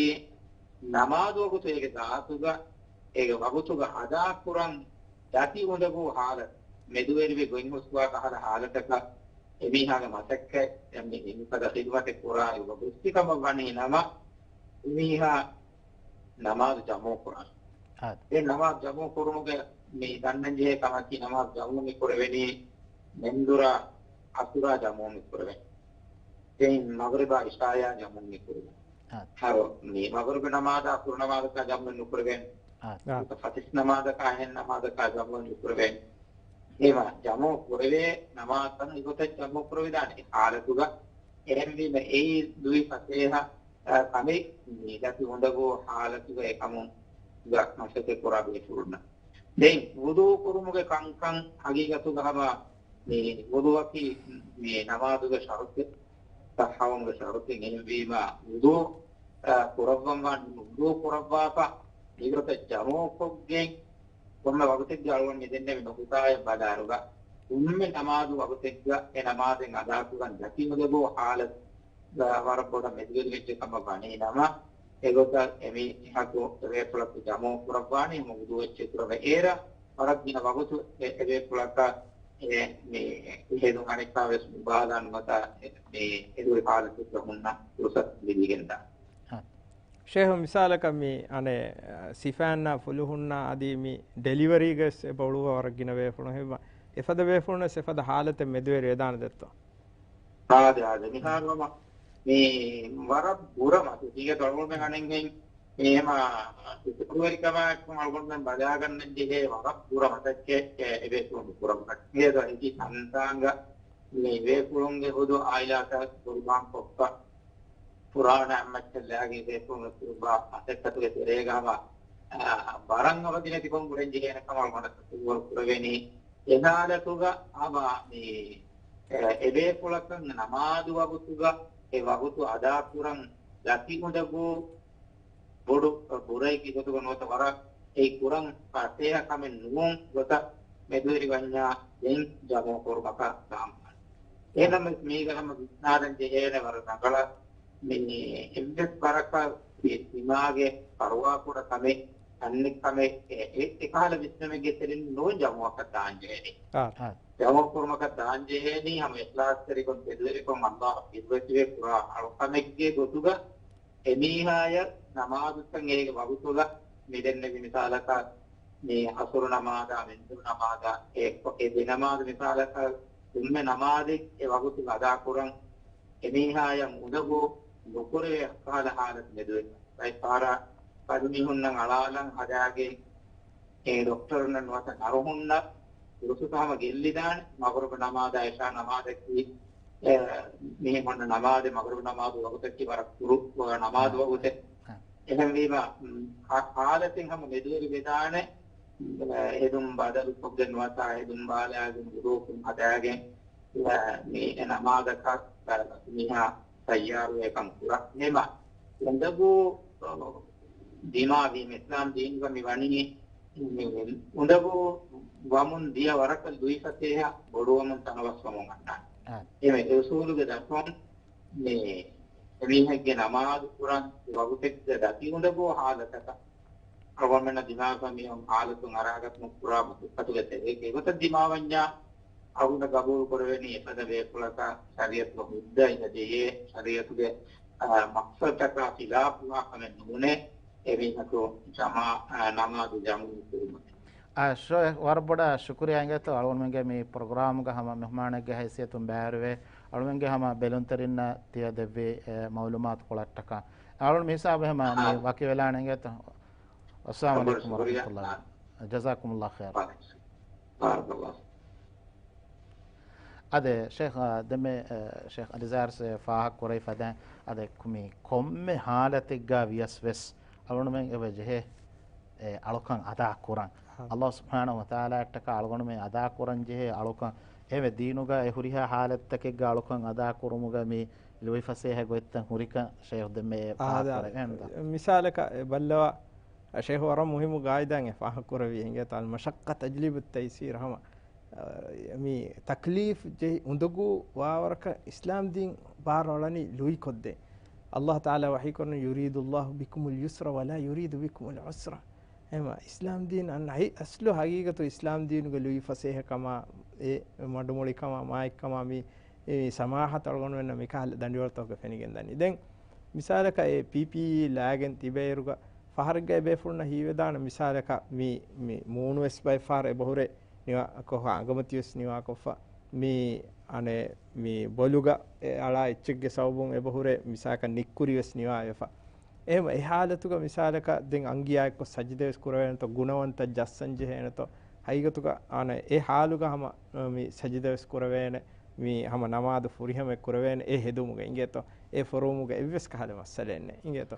ނަމާދު ވަގުތު އޭގެ ޒާތުގަ، އޭގެ ވަގުތުގަ އަދާކުރަން ދަތި އުނދަގޫ ހާލަތު މެދުވެރިވެ ގޮތްހުސްވާ ކަހަލަ ހާލަތަކަށް އެމީހާގެ މަސައްކަތް މި، މިފަދަ ޚިދުމަތެއް ކުރާ އެއް ވަގުތު ކަމަށް ވަނީ ނަމަ، އެމީހާ ނަމާދު ޖަމުޢު ކުރާނެ. އާ. ދެން ނަމާދު ޖަމުޢު ކުރުމުގެ މި ދަންނަން ޖެހޭ ކަމަކީ، ނަމާދު ޖަމުޢު މި ކުރެވެނީ މެންދުރާ އަސުރާ ޖަމުޢު މި ކުރެވެނީ. ދެން މަޣްރިބާ އިޝާޔާ ޖަމުޢު މި ކުރެވެނީ. އާ. ހަރު މި މަޣްރިބު ނަމާދާ އަސުރު ނަމާދަކާ ޖަމުޢު ނުކުރެވެނީ. އާ. އާ. ފަތިސް ނަމާދަކާ އެހެން ނަމާދަކާ ޖަމުޢު ނުކުރެވެނީ. އެހެންވީމަ ޖަމުޢު ކުރެވޭ ނަމާދުތައް އެގޮތަށް ޖަމުޢު ކުރެވިދާނެ އެ ހާލަތުގަ. އެހެންވީމަ އެއީ ދުވި ފަސޭހަ އަ، ކަމެއް މި ދަތި އުނދަގޫ ހާލަތުގަ އެކަމުގަ މަސައްކަތް ކުރާ ބޭފުޅުންނަށް. ދެން ވުޟޫ ކުރުމުގެ ކަންކަން ހަގީގަތުގަ ހަމަ މި ވުޟޫއަކީ މި ނަމާދުގެ ޝަރުޠެއް، ޞައްޙަވުމުގެ ޝަރުޠެއް. އެހެންވީމަ ވުޟޫ، އަ، ކުރައްވަންވާ ވުޟޫ ކުރައްވާފަ މިގޮތަށް ޖަމުޢުކޮށްގެން ކޮންމެ ވަގުތެއްގަ އަޅުގަނޑު މި ދެންނެވި ނުކުތާއެއް ބަލާއިރުގަ، ކޮންމެ ނަމާދު ވަގުތެއްގަ އެ ނަމާދެއް އަދާކުރަން ދަތި އުނދަގޫ ހާލަތު ވަރަށް ބޮޑަށް މެދުވެރިވެއްޖެ ކަމަށް ވަނީ ނަމަ، އެގޮތަށް އެމީހަކު އެބޭފުޅަކު ޖަމުޢު ކުރައްވާނީ ހަމަ ވުޟޫ އެއްޗެއް ކުރައްވަ އޭރަށް ވަރަށް ގިނަ ވަގުތު އެ، އެބޭފުޅަކަށް އެ، މި ހެދުން އަނެއްކާވެސް ނުބާލާ ނުވަތަ މި އެދުވެ ހާލަތެއްގަ ހުންނަ ފުރުސަތު ލިބިގެންދާ. ޝޭހު، މިސާލަކަށް މި އަނެއް ސިފައިންނާ ފުލުހުންނާ އަދި މި ޑެލިވަރީގަސް އެބަ އުޅުއްވާ ވަރަށް ގިނަ ބޭފުޅުން ހެއްވާ. އެފަދަ ބޭފުޅުންވެސް އެފަދަ ހާލަތެއް މެދުވެރި ވެދާނެ ދެއްތޯ؟ އާދެ، އާދެ. މިހާރު ހަމަ މި ވަރަށް ބުރަ މަސައްކަތް އަޅުގަނޑުމެން އަނެއްހެން މި ހަމަ ސިކިއުރިޓީ ކަމާއެކު އަޅުގަނޑުމެން ބަލާގަންނަން ޖެހޭ ވަރަށް ބުރަ މަސައްކަތް އެ، އެބޭފުޅުން ކުރައްވަން. އޭދޯ އެކި ތަންތާނގަ މި ބޭފުޅުންގެ ހުދު އާއިލާތައް ގުރުބާން ކޮށްފަ ފުރާނަ އަތްމައްޗަށް ލާގެން ބޭފުޅުން ކުރުބާ މަސައްކަތުގެ ތެރޭގަ ހަމަ، އާ، ވަރަށް އަވަދިނެތިކޮށް އުޅެން ޖެހޭނެ ކަމަށް އަޅުގަނޑަށް ތަސައްވަރު ކުރެވެނީ. އެ ހާލަތުގަ ހަމަ މި، އެ، އެބޭފުޅަކަށް ނަމާދު ވަގުތުގަ އެ ވަގުތު އަދާކުރަން ދަތި އުނދަގޫ ބޮޑު ބުރައެއްގެ ގޮތުގަ ނުވަތަ ވަރަށް އެއީ ކުރަން ފަސޭހަ ކަމެއް ނޫން ގޮތަށް މެދުވެރި ވަންޏާ ދެން ޖަމުޢު ކުރުމަކަށް ދާންވާނެ. އެހެންނަމަވެސް މީގަ ހަމަ ވިސްނާލަން ޖެހޭނެ ވަރަށް ރަނގަޅަށް މި އެއްވެސް ވަރަކަށް ދިމާގެ ފަރުވާކުޑަ ކަމެއް، ތަންނެއް ކަމެއް، އެ، އެ، އެކަހަލަ ވިސްނުމެއްގެ ތެރެއިން ނޫން ޖަމުޢަކަށް ދާންޖެހޭނީ. އާ. ޖަމުޢު ކުރުމަކަށް ދާންޖެހޭނީ ހަމަ އިޚްލާޞްތެރިކޮށް ތެދުވެރިކޮށް އަﷲއަށް ބިރުވެތިވެ ކުރާ އަޅުކަމެއްގެ ގޮތުގަ އެމީހާޔަށް ނަމާދުތައް އޭގެ ވަގުތުގަ މި ދެންނެވި މިސާލަކަށް މި އަސުރު ނަމާދާ، މެންދުރު ނަމާދާ، އެ، އެ ދެ ނަމާދު މިސާލަކަށް ކޮންމެ ނަމާދެއް އެ ވަގުތުގަ އަދާކުރަން އެމީހާޔަށް އުނދަގޫ ނުކުރެވޭ ކަހަލަ ހާލަތު މެދުވެ. ބައެއް ފަހަރަށް ފަދަ މީހުންނަށް އަޅާލަން ހަދާގެން އެ ޑޮކްޓަރުންނަށް ނުވަތަ ނަރުހުންނަށް ފުރުސަތު ހަމަ ގެއްލިދާނެ. މަޣްރިބު ނަމާދާ އިޝާ ނަމާދަކީ، އެ، މީހުންނަށް ނަމާދެއް، މަޣްރިބު ނަމާދު ވަގުތަކީ ވަރަށް ކުރު، އަ، ނަމާދު ވަގުތެއް. އެހެންވީމަ، މް، ހާ-، ހާލަތެއް ހަމަ މެދުވެރި ވެދާނެ، އެ، ހެދުން ބަދަލުކޮށްގެން ނުވަތަ ހެދުން ބާލާގެން ވުޟޫކުން ހަދާގެން، އެ، މި އެ ނަމާދަކަށް، އެ، މީހާ ތައްޔާރުވެ ކަން ކުރާ. އެހެންވީމަ، އުނދަގޫ، އަ، ދިމާވީމަ އިސްލާމް ދީނުގަ މި ވަނީ މި އުނދަގޫ ވަމުން ދިޔަ ވަރަކަށް ދުވި ފަސޭހަ ބޮޑުވަމުން ތަނަވަސްވަމުން އަންނާނެ. އާ. އެމެ އުސޫލުގެ ދަށުން މި އެމީހެއްގެ ނަމާދު ކުރަން ވަގުތެއްގަ ދަތި އުނދަގޫ ހާލަތަކަށް އަޅުގަނޑުމެންނަށް ދިމާވެފަ މި ހާލަތުން އަރާގަތުމަށް ކުރާ މަސައްކަތުގެ ތެރޭގަ އެގޮތަށް ދިމާވަންޏާ އަޅުގަނޑަށް ގަބޫލު ކުރެވެނީ އެފަދަ ބޭފުޅަކަށް ޝަރީޢަތުގެ ހުއްދައިގަ ޖެހޭ، ޝަރީޢަތުގެ، އާ، މަޤްޞަދަކާ ޚިލާފުވާ ކަމެއް ނޫނޭ. އެމީހަކު ޖަމާ، އާ، ނަމާދު ޖަމްޢު ކުރުމަށް. އާ، ޝޯ، ވަރަށް ބޮޑަށް ޝުކުރިއްޔާ އިނގޭތޯ އަޅުގަނޑުމެންގެ މި ޕްރޮގްރާމުގަ ހަމަ މެހުމާނެއްގެ ހައިސިއްޔަތުން ބައިވެރިވެ، އަޅުގަނޑުމެންގެ ހަމަ ބެލުންތެރިންނަށް ތިޔަ ދެއްވި، އެ، މައުލޫމާތުކޮޅަށްޓަކާ. އަޅުގަނޑު މި ހިސާބު ހަމަ މި އާ. ވަކިވެލާނެ އިނގޭތޯ. އައްސަލާމު ޢަލައިކުމް ވަރަޙްމަތުﷲ. ޖަޒާކުމުﷲ ޚައިރާ. ބާރަކަﷲ. އާދެ، ޝޭޚް، އާ، ދެންމެ، އާ، ޝޭޚް އަލިޒާރްސް ފާހަގަ ކުރެވި ފަދައިން، އާދެ، މި ކޮންމެ ހާލަތެއްގަ ވިޔަސް ވެސް އަޅުގަނޑުމެން އެބަ ޖެހޭ، އެ، އަޅުކަން އަދާ ކުރަން. އައްލާހު ސުބްޙާނަހު ވަތަޢާލާއަށްޓަކާ އަޅުގަނޑުމެން އަދާ ކުރަން ޖެހޭ އަޅުކަން. އެހެންވެ، ދީނުގަ އެ ހުރިހާ ހާލަތްތަކެއްގަ އަޅުކަން އަދާ ކުރުމުގަ މި ލުއިފަސޭހަ ގޮތްތައް ހުރިކަން ޝޭޚް ދެންމެ އެ އާ، ފާހަގަ އާދެ، ކުރެވޭނެ. މިސާލަކަށް އެ ބައްލަވާ، ޝޭޚް ވަރަށް މުހިއްމު ގާއިދާއެއް ފާހަގަ ކުރެއްވި އިނގޭތޯ، އަލްމަޝައްޤަ ތަޖްލިބު ތައިސީރު ހަމަ، އަ، މި ތަކްލީފް ޖެހި އުނދަގޫ ވާވަރަކަށް އިސްލާމް ދީން ބާރު އަޅަނީ ލުއިކޮށްދޭ. އައްލާހު ތަޢާލާ ވަޙީ ކުރަނީ، "يريد الله بكم اليسر ولا يريد بكم العسر." އެހެންވީމަ، އިސްލާމް ދީން އަން އައި-، އަސްލު ހަގީގަތު އިސްލާމް ދީނުގެ ލުއިފަސޭހަކަމާ، އެ މަޑުމޮޅިކަމާ، މާތްކަމާ މި އެ ސަމާހަތަށް އަޅުގަނޑުމެންނަށް މިކަހަލަ ދަނޑިވަޅުތަކުގަ ފެނިގެންދަނީ. ދެން މިސާލަކަށް އެ ޕީޕީއީ ލާގެން ތިބޭއިރުގަ ފަހަރެއްގަ އެބޭފުޅުންނަށް ހީވެދާނެ މިސާލަކަށް މި، މި މޫނުވެސް ބައެއް ފަހަރު އެބަހުރޭ ނިވާކޮށްފަ، އަނގަމަތިވެސް ނިވާކޮށްފަ، މި އަނެއް މި ބޮލުގަ އެ އަޅާ އެއްޗެއްގެ ސަބަބުން އެބަހުރޭ މިސާލަކަށް ނިއްކުރިވެސް ނިވާވެފަ. އެހެން އެ ހާލަތުގަ މިސާލަކަށް ދެން އަންގިޔާ އެއްކޮށް ސަޖިދަވެސް ކުރެވޭނެތޯ، ގުނަވަންތައް ޖައްސަން ޖެހޭނެތޯ، ހަގީގަތުގަ އަނެއް އެ ހާލުގަ ހަމަ މި ސަޖިދަވެސް ކުރެވޭނެ. މި ހަމަ ނަމާދު ފުރިހަމައެއް ކުރެވޭނެ އެ ހެދުމުގަ އިނގޭތޯ، އެ ފޮރުވުމުގަ އެއްވެސް ކަހަލަ މައްސަލައެއް ނެތް އިނގޭތޯ.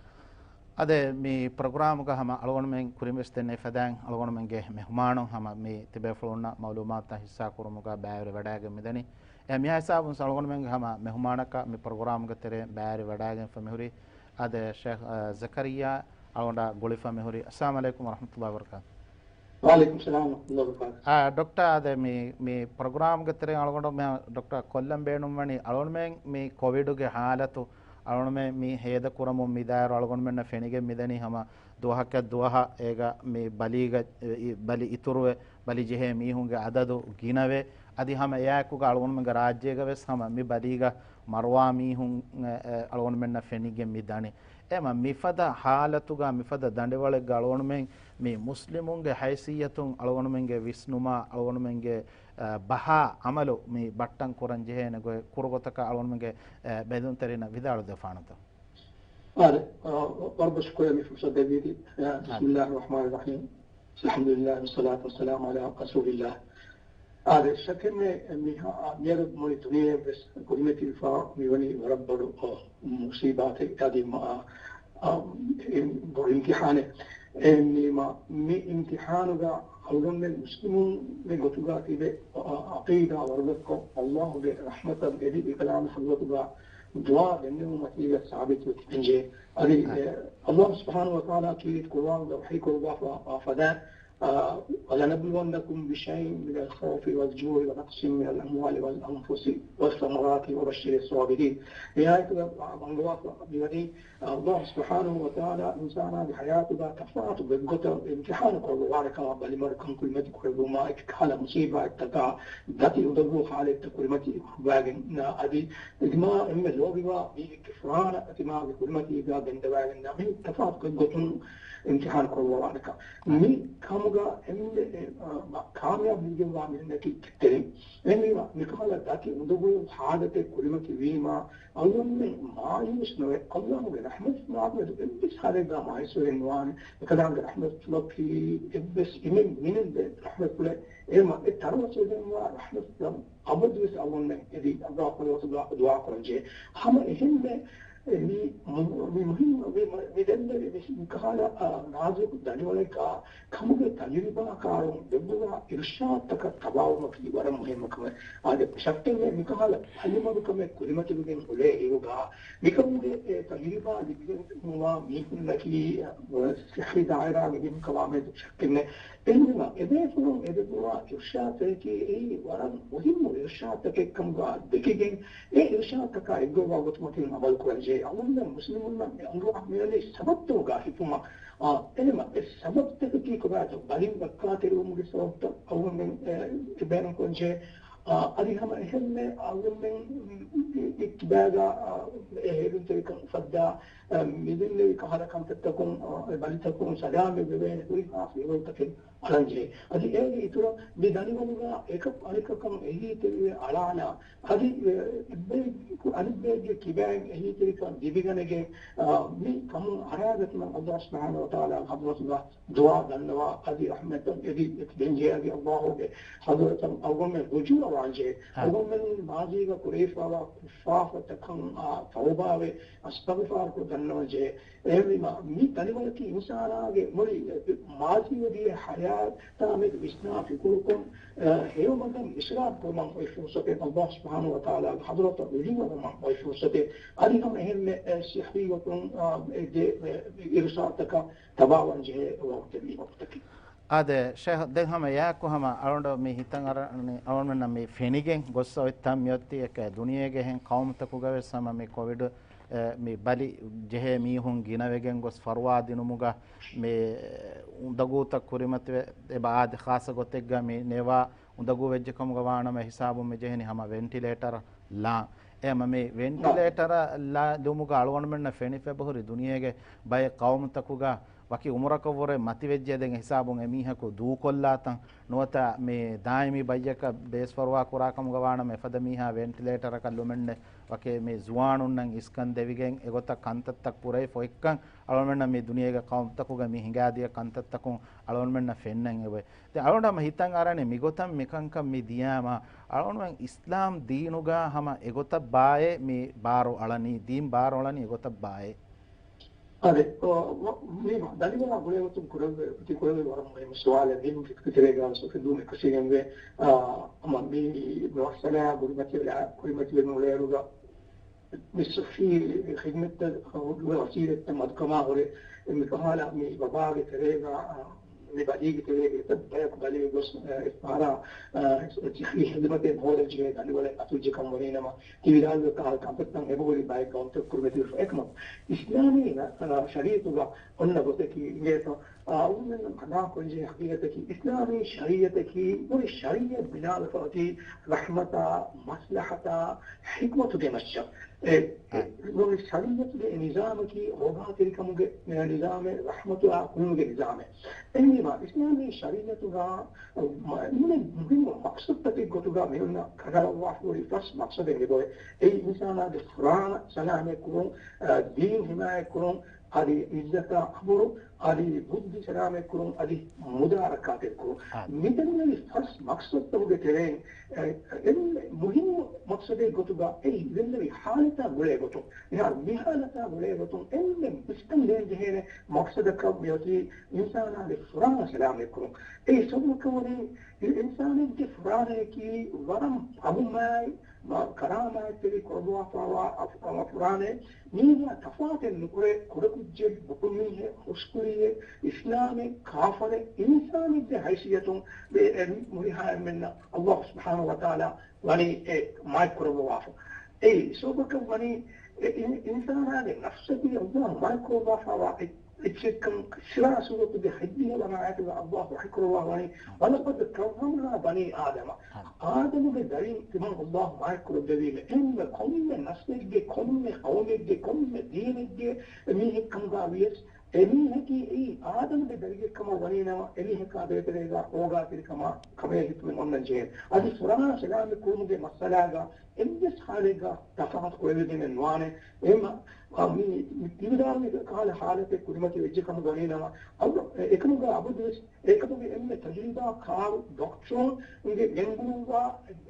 އާދެ، މި ޕްރޮގްރާމުގަ ހަމަ އަޅުގަނޑުމެން ކުރިންވެސް ދެންނެވި ފަދައިން އަޅުގަނޑުމެންގެ މެހުމާނުން ހަމަ މި ތިބޭފުޅުންނަށް މައުލޫމާތުތައް ހިއްސާ ކުރުމުގަ ބައިވެރިވަޑައިގެން މިދަނީ. އެ މިހާ ހިސާބުން އަޅުގަނޑުމެންގެ ހަމަ މެހުމާނަކަށް މި ޕްރޮގްރާމުގެ ތެރެއިން ބައިވެރިވަޑައިގެންފަ މިހުރީ އާދެ، ޝޭޚް، އަ، ޒަކަރިއްޔާ އަޅުގަނޑާ ގުޅިފަ މިހުރީ. އައްސަލާމު ޢަލައިކުމް ވަރަޙްމަތުﷲ ވަބަރަކާތު. ވަޢަލައިކުމް ސަލާމް ވަރަޙްމަތުﷲ ވަބަރަކާތު. އާ، ޑޮކްޓަރ، އާދެ، މި، މި ޕްރޮގްރާމްގެ ތެރެއިން އަޅުގަނޑު މި ޑޮކްޓަރ ކޮށްލަން ބޭނުންވަނީ އަޅުގަނޑުމެން މި ކޮވިޑުގެ ހާލަތު އަޅުގަނޑުމެން މި ހޭދަ ކުރަމުން މިދާއިރު އަޅުގަނޑުމެންނަށް ފެނިގެން މިދަނީ ހަމަ ދުވަހަކަށް ދުވަހަށް އޭގަ މި ބަލީގަ، އި، ބަލި އިތުރުވެ، ބަލި ޖެހޭ މީހުންގެ އަދަދު ގިނަވެ، އަދި ހަމަ އެއާއެކުގަ އަޅުގަނޑުމެންގެ ރާއްޖޭގަ ވެސް ހަމަ މި ބަލީގަ މަރުވާ މީހުން، އެ، އެ، އަޅުގަނޑުމެންނަށް ފެނިގެން މި ދަނީ. އެމަ މިފަދަ ހާލަތުގަ މިފަދަ ދަނޑިވަޅެއްގަ އަޅުގަނޑުމެން މި މުސްލިމުންގެ ހައިސިއްޔަތުން އަޅުގަނޑުމެންގެ ވިސްނުމާ އަޅުގަނޑުމެންގެ، އަ، ބަހާ އަމަލު މި ބައްޓަން ކުރަން ޖެހޭނެ ގޮތް ކުރު ގޮތަކަށް އަޅުގަނޑުމެންގެ، އަ، ބެލުންތެރިންނަށް ވިދާޅުވެދެފާނަތަ؟ އާދެ، އަ، ވަރަށް ބޮޑަށް ޝުކުރިއްޔާ މި ފުރުޞަތު ދެއްވީތީ. އަ، ބިސްމިއްލާހި ރަޙްމާނި ރަޙީމް. އަލްޙަމްދުލިއްލާހި ވައްޞަލާތު ވައްސަލާމު ޢަލާ ރަސޫލިއްލާހް. އާދެ، ޝައްކެއްނެތް މިހާ، މިއަދު މުޅި ދުނިޔެ ވެސް ކުރިމަތިވެފަ މިވަނީ ވަރަށް ބޮޑު، އަ، މުޞީބާތެއް އަދި މަ-، އަ، އަ، އެ ބޮޑު އިމްތިޙާނެއް. އެ މި-، މަ-، މި އިމްތިޙާނުގަ އަޅުގަނޑުމެން މުސްލިމުންގެ ގޮތުގަ ތިބެ، އަ، އަ، ޢަޤީދާ ވަރުގަތުކޮށް، އައްލާހުގެ ރަޙްމަތަށް އެދި އެކަލާނގެ ޙަޟްރަތުގަ ދުޢާ ދެންނެވުމަކީ ވެސް ސާބިތުވެ ތިބެންޖެހޭ. އަދި، އަ، އެ، އައްލާހު ސުބްޙާނަހު ވަތަޢާލާ ކީރިތި ޤުރުއާނުގަ ވަޙީ ކުރައްވާފަ، އާ، ފަދަ، އާ، وَلَنَبْلُوَنَّكُم بِشَيْءٍ مِّنَ الْخَوْفِ وَالْجُوعِ وَنَقْصٍ مِّنَ الْأَمْوَالِ وَالْأَنفُسِ وَالثَّمَرَاتِ وَبَشِّرِ الصَّابِرِينَ. މި އާޔަތުގަ ވަންގަވާފަ މިވަނީ، އައްލާހު ސުބްޙާނަހު ވަތަޢާލާ އިންސާނާގެ ޙަޔާތުގަ ތަފާތު ގޮތްގޮތަށް އިމްތިޙާނު ކޮށްލަވާނެ ކަމަށް، ބަލިމަޑުކަން ކުރިމަތި ކުރެއްވުމާ އެކަހަލަ މުޞީބާތްތަކާ ދަތި އުނދަގޫ ޙާލަތްތައް ކުރިމަތި ކުރައްވާގެން، އަދި އިޖްމާޢު އެންމެ ލޯބިވާ މީހެއްގެ ފުރާނަ ތިމާގެ ކުރިމަތީގަ ގެންދަވާގެން ނަމެއް ތަފާތު ގޮތްގޮތުން އިމްތިޙާނު ކޮށްލަވާނެކަން. މި ކަމުގަ އެންމެ، އެ، އ، ކާމިޔާބު ވެގެންވާ މީހުންނަކީ ކެތްޓެރިން. އެހެންވީމަ، މިކަހަލަ ދަތި އުނދަގޫ ޙާލަތެއް ކުރިމަތި ވީމަ، އަޅުގަނޑުމެން މާޔޫސް ނުވެ، އައްލާހުގެ ރަޙްމަތު މާބައިދު އެއްވެސް ޙާލެއްގަ މާޔޫސް ވެގެން ނުވާނެ. އެކަލާނގެ ރަޙްމަތުފުޅަކީ އެއްވެސް އިމެއް މިނެއް ދޭ ރަޙްމަތްފުޅެއް. އެހެންވީމަ، އެ ތަރައްސަވެގެންވާ ރަޙްމަތްފުޅަށް އަބަދުވެސް އަޅުގަނޑުމެން އެދި އައްލާހު ދުޢާ، ދުޢާ ކުރަންޖެހޭ. ހަމަ އެހެންމެ މި މު-، މި މުހިންމު، މި، މި، މި ދެންނެވި މި، މިކަހަލަ، އާ، ނާޒުކު ދަނޑިވަޅެއްގަ ކަމުގެ ތަޖުރިބާކާރުން ދެއްވުމާ އިރުޝާދުތަކަށް ތަބާވުމަކީ ވަރަށް މުހިންމު ކަމެއް. އާދެ، ޝައްކެއްނެތް މިކަހަލަ ބަލިމަޑުކަމެއް ކުރިމަތިވެގެން އުޅޭ އިރުގަ، މިކަމުގެ އެ ތަޖުރިބާ ލިބިގެންވާ މީހުންނަކީ، އަ، ޞިއްޙީ ދާއިރާގެ މީހުންކަމާމެދު ޝައްކެއްނެތް. އެހެންވީމަ، އެބޭފުޅުން އެދެއްވުމާ އިރުޝާދުތަކަކީ އެއީ ވަރަށް މުހިންމު އިރުޝާދުތަކެއްކަމުގަ ދެކިގެން، އެ އިރުޝާދުތަކާ އެއްގޮތްވާ ގޮތުމަތިން އަމަލު ކުރަންޖެހޭ. އަޅުގަނޑުމެން މުސްލިމުންނަށް މި އަންގަވާ މިވަނީ ސަބަބުތަކުގަ ހިފުމަށް. އާ، އެހެންވީމަ، އެ ސަބަބުތަކަކީ ކޮބާތޯ؟ ބަލިން ވައްކާތެރިވުމުގެ ސަބަބުތައް އަޅުގަނޑުމެން، އެ، އެ ބޭނުންކުރަންޖެހޭ. އާ، އަދި ހަމަ އެހެންމެ އަޅުގަނޑުމެން އެ ކިބާގަ، އާ، އެ ހޭލުންތެރިކަން އުފައްދާ، އާ، މިދެންނެވި ކަހަލަ ކަންތައްތަކުން، އާ، އެ ބަލިތަކުން ސަލާމަތް ވެވޭނެ ހުރިހާ ފިޔަވަޅުތަކެއް އަޅަންޖެހޭ. އަދި އޭގެ އިތުރަށް މި ދަނިވަލުގަ އެކަކު އަނެކަކަށް އެހީތެރިވެ އަޅާނާ، އަދި އެ، އެއްބަޔަކު އަނެއްބައެއްގެ ކިބައިން އެހީތެރިކަން ލިބިގަނެގެން، އާ، މި ކަމުން އަރާގަތުމަށް ﷲ ސުބްޙާނަހޫ ވަތަޢާލާގެ ޙަޟްރަތުގަ ދުޢާ ދަންނަވާ، އަދި ރަޙްމަތަށް އެދި ދެންޖެހޭ، އަދި ﷲގެ ޙަޟްރަތަށް އަޅުގަނޑުމެން ރުޖޫޢަ ވާންޖެހޭ. އާ. އަޅުގަނޑުމެން މާޒީގަ ކުރެވިފައިވާ ކުށްފާފަތަކަށް، އާ، ތައުބާވެ އަސްތަޣުފާރުކޮށް ދަންނަވަންޖެހޭ. އެހެންވީމަ، މި ދަނިވަލަކީ އިންސާނާގެ މުޅި މާޒީ އޮތީ ހަޔާތާ މެދު ވިސްނާ ފިކުރުކޮށް، އަ، ހެޔޮމަގަށް އިޞްރާފު ކުރުމަށް އޮތް ފުރުޞަތެއް، ﷲ ސުބްޙާނަހޫ ވަތަޢާލާގެ ޙަޟްރަތަށް ރުޖޫޢަވުމަށް އޮތް ފުރުޞަތެއް. އަދި ހަމަ އެހެންމެ، އެ، ޞިއްޙީ ގޮތުން، އަ، އެ ދެ، އެ، އިރުޝާދުތަކަށް ތަބާވާން ޖެހޭ ވަގުތެއް މި ވަގުތަކީ. އާދެ، ޝޭޚް، ދެން ހަމަ އެއާއެކު ހަމަ އަޅުގަނޑު މި ހިތަށް އަރަނީ، އަޅުގަނޑުމެންނަށް މި ފެނިގެން ގޮއްސަ އޮތް ތަން މިއޮތީ އެކަ ދުނިޔޭގެ އެހެން ޤައުމުތަކުގަ ވެސް ހަމަ މި ކޮވިޑް އެ، މި ބަލި ޖެހޭ މީހުން ގިނަވެގެން ގޮސް ފަރުވާ ދިނުމުގަ މި އުނދަގޫތައް ކުރިމަތިވެ އެބަ އާދެ، ޚާއްޞަ ގޮތެއްގަ މި ނޭވާ އުނދަގޫ ވެއްޖެ ކަމުގަ ވާނަމަ ހިސާބުން މި ޖެހެނީ ހަމަ ވެންޓިލޭޓަރ ލާން. އެ ހަމަ މި ވެންޓިލޭޓަރ ލާ ލުމުގަ އަޅުގަނޑުމެންނަށް ފެނިފަ އެބަހުރި ދުނިޔޭގެ ބައެއް ޤައުމުތަކުގަ ވަކި އުމުރަކަށްވުރެ މަތިވެއްޖެ ދެން ހިސާބުން އެ މީހަކު ދޫކޮށްލާތަން. ނުވަތަ މި ދާއިމީ ބައްޔަކަށް ބޭސް ފަރުވާ ކުރާ ކަމުގަ ވާނަމަ އެފަދަ މީހާ ވެންޓިލޭޓަރަކަށް ލުމެންނެ ވަކި މި ޒުވާނުންނަށް އިސްކަން ދެވިގެން އެގޮތަށް ކަންތައްތައް ކުރެވިފަ އޮތްކަން އަޅުގަނޑުމެންނަށް މި ދުނިޔޭގެ ޤައުމުތަކުގަ މި ހިނގާދިޔަ ކަންތައްތަކުން އަޅުގަނޑުމެންނަށް ފެންނަން އެބައޮތް. ދެން އަޅުގަނޑު ހަމަ ހިތަށް އަރަނީ މިގޮތަށް މިކަންކަން މި ދިޔާމަ އަޅުގަނޑުމެން އިސްލާމް ދީނުގަ ހަމަ އެގޮތަށް ބާއޭ މި ބާރު އަޅަނީ، ދީން ބާރު އަޅަނީ އެގޮތަށް ބާއޭ. އާދެ، އ، މ-، މި ދަނިވަލާ ގުޅޭގޮތުން ކުރެވޭ، ތި ކުރެވޭ ވަރަށް މުހިއްމު ސުވާލެއް. ދިން ފިޤްހު ތެރޭގަ ވެސް އުފެދުން އެކަށީގެންވޭ. އ، ހަމަ މި މައްސަލައާ ކުރިމަތިވެ، ކުރިމަތިވެ އުޅޭއިރުގަ މި ޞިއްޙީ ޚިދްމަތްތައް، އ، ވަސީލަތްތައް މަދުކަމާ ހުރެ، މިކަހަލަ މި ވަބާގެ ތެރޭގަ، އ، މި ބަލީގެ ތެރޭގަ އެތައް ބަޔަކު ބަލިވެ ގޮސް، އ، އެއްފަހަރާ، އ، ޞިއްޙީ ޚިދްމަތެއް ހޯދަން ޖެހޭ ދަނިވަލެއް އަތުޖެހި ކަމަށް ވަނީނަމަ، ތި ވިދާޅުވި ކަހަލަ ކަންތައްތައް އެބަހުރި ބައެއް ގައުމުތަކު ކުރިމަތިވެފަ. އެކަމަކު، އިސްލާމީ، އަ، ޝަރީޢަތުގަ އޮންނަ ގޮތަކީ އިނގޭތޯ، އަ، އަޅުގަނޑުމެން ހަނދާންކޮށްލަންޖެހޭ ހަގީގަތަކީ، އިސްލާމީ ޝަރީޢަތަކީ މުޅި ޝަރީޢަތް ބިނާވެފަ އޮތީ ރަޙްމަތާ، މަސްލަހަތާ، ޙިކްމަތުގެ މައްޗަށް. އެ، އެ، އަ. މުޅި ޝަރީޢަތުގެ ނިޒާމަކީ އޯގާތެރިކަމުގެ ނިޒާމެއް، ރަޙްމަތާ ކުރުމުގެ ނިޒާމެއް. އެހެންވީމަ، އިސްލާމީ ޝަރީޢަތުގަ މު-، މުހިންމު މަޤްޞަދުތަކެއް ގޮތުގަ މި އޮންނަ ކަނޑައަޅާފަ ހުރި ފަސް މަޤްޞަދެއް މި ބޮއެ. އެއީ އިންސާނާގެ ފުރާނަ ސަލާމަތް ކުރުން، އަ، ދީން ޙިމާޔަތް ކުރުން، އަދި ޢިއްޒަތާ އަބުރު، އަދި ބުއްދި ސަލާމަތް ކުރުން، އަދި މުދާރަކާތެރި ކުރުން. އާ. މިދެންނެވި ފަސް މަޤްޞަދުތަކުގެ ތެރެއިން، އެ، އެންމެ މުހިންމު މަޤްޞަދެއް ގޮތުގަ އެއީ ދެންނެވި ޙާލަތާ ގުޅޭ ގޮތުން. މިހާ-، މި ޙާލަތާ ގުޅޭ ގޮތުން އެންމެ އިސްކަން ދޭން ޖެހޭނެ މަޤްޞަދަކަށް މިއޮތީ އިންސާނާގެ ފުރާނަ ސަލާމަތް ކުރުން. އެއީ ސަބަބަކަށް ވަނީ އިންސާނެއްގެ ފުރާނަޔަކީ ވަރަށް އަގުމާތް، މަ-، ކަރާމާތްތެރި ކުރައްވާފައިވާ އަފް-، އަ، ފުރާނައެއް. މީގަ ތަފާތެއް ނުކުރޭ، ކުޑަކުއްޖެއް، ބޮޑުމީހެއް، ހުސްކުރިއެއް، އިސްލާމެއް، ކާފަރެއް، އިންސާނެއްގެ ހައިސިއްޔަތުން އެ، އެ މުރިހާ އެންމެންނަށް ﷲ ސުބްޙާނަހޫ ވަތަޢާލާ ވަނީ އެ މާތް ކުރައްވަވާފަ. އެއީ ސަބަބަކަށް ވަނީ އެ އިން-، އިންސާނާގެ ނަފްސަކީ ﷲ މާތް ކުރައްވާފައިވާ އެއް އެއްޗެއްކަން ސިރާ ސޫރަތުގެ ހައްޔަ ވަނަ އާޔަތުގަ ﷲ ވަޙީކުރައްވާ ވަނީ، އާ. وَلَقَدْ كَرَّمْنَا بَنِي آدَمَ. އާ. އާދަމުގެ ދަރިން ތިމަން ﷲ މާތްކުރެއްވީމެ. އެންމެ ކޮންމެ ނަސްލެއްގެ، ކޮންމެ ޤައުމެއްގެ، ކޮންމެ ދީނެއްގެ މީހެއްކަމުގަ ވިޔަސް، އެމީހަކީ އެއީ އާދަމުގެ ދަރިއެއްކަމަށް ވަނީނަމަ، އެމީހަކާ ދޭތެރޭގަ އޯގާތެރިކަމާ ކަމޭ ހިތުމެއް އޮންނަން ޖެހޭ. އަދި ފުރާނަ ސަލާމަތް ކުރުމުގެ މައްސަލާގަ އެއްވެސް ހާލެއްގަ ތަފާތު ކުރެވިގެނެއް ނުވާނެ. އެހެންމަ، އާ، މި، މި ތިވިދާޅުވި ކަހަލަ ހާލަތެއް ކުރިމަތި ވެއްޖެ ކަމުގަ ވަނީނަމަ، އައް-، އެކަމުގަ އަބަދުވެސް އެކަމުގެ އެންމެ ތަޖުރިބާ ކާރު ޑޮކްޓަރުންގެ ގެންގުޅުއްވާ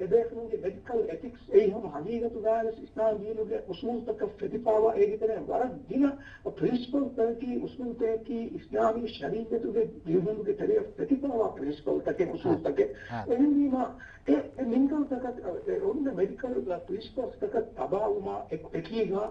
އެބޭފުޅުންގެ މެޑިކަލް އެތިކްސް އެއީ ހަމަ ހަގީގަތުގައިވެސް އިސްލާމް ދީނުގެ އުސޫލުތަކަށް ފެތިފައިވާ އޭގެ ތެރެއިން ވަރަށް ގިނަ ޕްރިންސިޕަލްތަކަކީ، އުސޫލުތަކަކީ އިސްލާމީ ޝަރީޢަތުގެ ދިވެހިންގެ ތެރެއަށް ފެތިފައިވާ ޕްރިންސިޕަލްތަކެއް، އުސޫލުތަކެއް. އާ. އެހެންވީމަ، އެ، އެ މިންގަލްތަކަށް، އެ، އޮންނަ މެޑިކަލް ޕްރިންސިޕަލްސްތަކަށް ތަބާވުމާ އެކީގަ،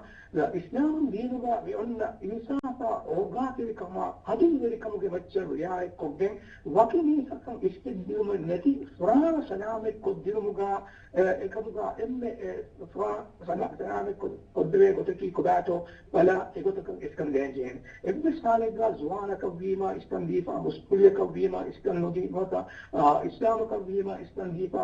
އިސްލާމް ދީނުގަ މި އޮންނަ އިންސާފާ، އޯގާތެރިކަމާ، އަދުލުވެރިކަމުގެ މައްޗަށް ރިޢާޔަތްކޮށްގެން، ވަކި މީހަކަށް އިސްކޮށްދިނުމެއް ނެތި ފުރާނަ ސަލާމަތްކޮށްދިނުމުގަ، އެ، އެކަމުގަ އެންމެ، އެ، ފުރާ-، ސަލާ-، ސަލާމަތްކޮށް-، ކޮށްދެވޭ ގޮތަކީ ކޮބާތޯ ބަލާ، އެގޮތަކަށް އިސްކަން ދޭން ޖެހޭނެ. އެއްވެސް ހާލެއްގަ ޒުވާނަކަށް ވީމަ އިސްކަން ދީފަ، މުސްކުޅިޔަކަށް ވީމަ އިސްކަން ނުދީ، ނުވަތަ، އާ، އިސްލާމަކަށް ވީމަ އިސްކަން ދީފަ،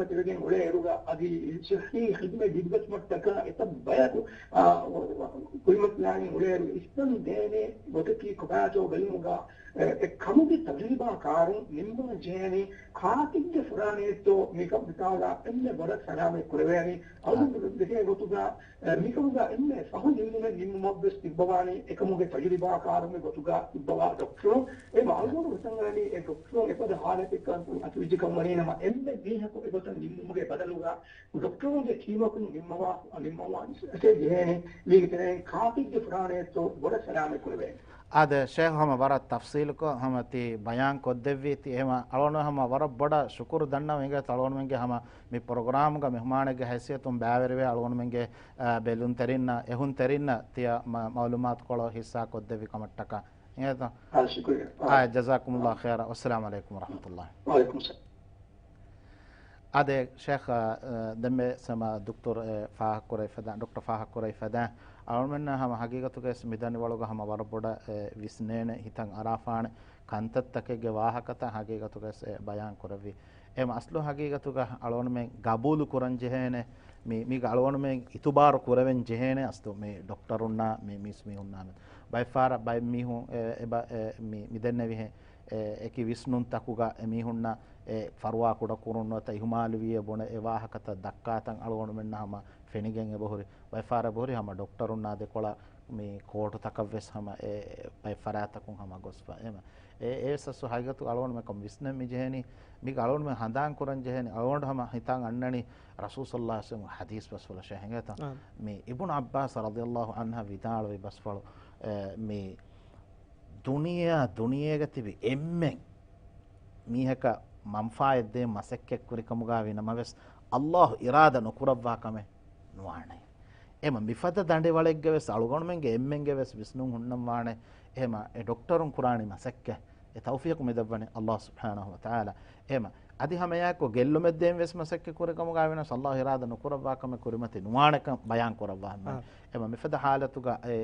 ޚިދްމަތް ވެގެން އުޅޭއިރުގަ އަދި ޞިއްޙީ ޚިދްމަތް ދިރިގަތުމަށްޓަކާ އެތައް ބަޔަކު، އާ، ކުރިމަތިލާގެން އުޅޭއިރު އިސްކަން ދޭނެ ގޮތަކީ ކޮބާތޯ ބެލުމުގަ، އެ، އެ ކަމުގެ ތަޖުރިބާ ކާރުން ނިންމަން ޖެހޭނީ ކާކެއްގެ ފުރާނައެއްތޯ މިކަ-، މިކާގަ އެންމެ ބޮޑަށް ސަލާމަތް ކުރެވޭނީ. އަޅުގަނޑު ދެކޭ ގޮތުގަ، އެ، މިކަމުގަ އެންމެ ފަހު ނިންމުމެއް ނިންމުމަށްވެސް ތިއްބަވާނީ އެކަމުގެ ތަޖުރިބާ ކާރުންގެ ގޮތުގަ ތިއްބަވާ ޑޮކްޓަރުން. އެމަ އަޅުގަނޑު ހިތަށް އަރަނީ އެ ޑޮކްޓަރުން އެފަދަ ހާލަތެއްކަން އަތުވެއްޖެކަން ވަނީނަމަ، އެންމެ މީހަކު އެގޮތަށް ނިންމުމުގެ ބަދަލުގަ ޑޮކްޓަރުންގެ ޓީމަކުން ނިންމަވާ، ނިންމަވާ ޖެހޭނެ. މީގެ ތެރެއިން ކާކެއްގެ ފުރާނައެއްތޯ ބޮޑަށް ސަލާމަތް ކުރެވޭނެ. އާދެ، ޝޭޚް ހަމަ ވަރަށް ތަފްސީލުކޮށް ހަމަ ތި ބަޔާން ކޮށްދެއްވީ. ތި އެހެމަ އަޅުގަނޑު ހަމަ ވަރަށް ބޮޑަށް ޝުކުރު ދަންނަވަން އިނގޭތޯ އަޅުގަނޑުމެންގެ ހަމަ މި ޕްރޮގްރާމްގަ މެހުމާނެއްގެ ހައިސިއްޔަތުން ބައިވެރިވެ އަޅުގަނޑުމެންގެ، އާ، ބެލުން ތެރިންނަށް، އެހުން ތެރިންނަށް ތިޔަ މަ-، މައުލޫމާތުކޮޅު ހިއްސާ ކޮށްދެއްވި ކަމަށްޓަކާ. އިނގޭތޯ؟ އާ، ޝުކުރިއްޔާ. އާ، ޖަޒާކުމުﷲ ޚައިރާ. ވައްސަލާމު ޢަލައިކުމް ވަރަޙްމަތުﷲ. ވަޢަލައިކުމް އައްސަލާމް. އާދެ، ޝޭޚް، އާ، ދެންމެ ސަމާ ދުކްތުރު، އެ، ފާހަގަކުރެވިފަދަ، ޑޮކްޓަރ ފާހަގަކުރެވިފަދަ، އަޅުމެންނަށް ހަމަ ހަގީގަތުގައި މި ދަނޑިވަޅުގަ ހަމަ ވަރަށް ބޮޑަށް، އެ، ވިސްނޭނެ، ހިތަށް އަރާފާނެ ކަންތައްތަކެއްގެ ވާހަކަތައް ހަގީގަތުގައި، އެ، ބަޔާން ކުރެއްވި. އެމަ އަސްލު ހަގީގަތުގަ އަޅުގަނޑުމެން ގަބޫލު ކުރަން ޖެހޭނެ، މި، މީގަ އަޅުގަނޑުމެން އިތުބާރު ކުރެވެން ޖެހޭނެ، އަސްލު މި ޑޮކްޓަރުންނާ، މި މީސްމީހުންނާ މެދު. ބައެއްފަހަރަށް ބައެއް މީހުން، އެ، އެބަ-، އެ، މި، މި ދެންނެވިހެން، އެ، އެކި ވިސްނުންތަކުގަ އެމީހުންނަށް އެ ފަރުވާ ކުޑަކުރުން ނުވަތަ އިހުމާލުވީއޭ ބުނެ އެ ވާހަކަތައް ދައްކާތަން އަޅުގަނޑުމެންނަށް ހަމަ ފެނިގެން އެބަހުރި. ބައެއްފަހަރަށް އެބަހުރި ހަމަ ޑޮކްޓަރުންނާ ދެކޮޅަށް މި ކޯޓުތަކަށްވެސް ހަމަ އެ ބައެއް ފަރާތްތަކުން ހަމަ ގޮސްފަ. އެމަ އެ، އެވެސް އަސްލު ހަގީގަތު އަޅުގަނޑުމެން ކޮން ވިސްނެން މި ޖެހެނީ، މީގަ އަޅުގަނޑުމެން ހަނދާން ކުރަން ޖެހެނީ، އަޅުގަނޑު ހަމަ ހިތަށް އަންނަނީ ރަސޫލު ޞައްލައްލާހު ޢަލައިހި ވަސައްލަމް ޙަދީޘް ބަސްފުޅަށޭ އިނގޭތަ؟ އާ. މި އިބްނު ޢައްބާސް ރަޟިޔައްލާހު ޢަންހަ ވިދާޅުވި ބަސްފުޅު، އެ، މި ދުނިޔެއާ، ދުނިޔޭގަ ތިބި އެންމެން މީހަކަށް މަންފާއެއް ދޭން މަސައްކަތް ކުރިކަމުގައި ވީ ނަމަވެސް، ﷲ އިރާދަ ނުކުރައްވާ ކަމެއް ނުވާނެ. އެމަ މިފަދަ ދަނޑިވަޅެއްގެ ވެސް އަޅުގަނޑުމެންގެ އެންމެންގެ ވެސް ވިސްނުން ހުންނަން ވާނެ. އެހެމަ އެ ޑޮކްޓަރުން ކުރާނީ މަސައްކަތް. އެ ތައުފީޤު މިދެއްވަނީ ﷲ ސުބްޙާނަހު ވަތަޢާލާ. އެމަ އަދި ހަމަޔާއެކު ގެއްލުމެއް ދޭން ވެސް މަސައްކަތް ކުރިކަމުގައި ވީނަސް ﷲ އިރާދަ ނުކުރައްވާ ކަމެއް ކުރިމަތި ނުވާނެކަން ބަޔާން ކުރައްވާ ހަމަ. އާ. އެމަ މިފަދަ ޙާލަތުގަ އެ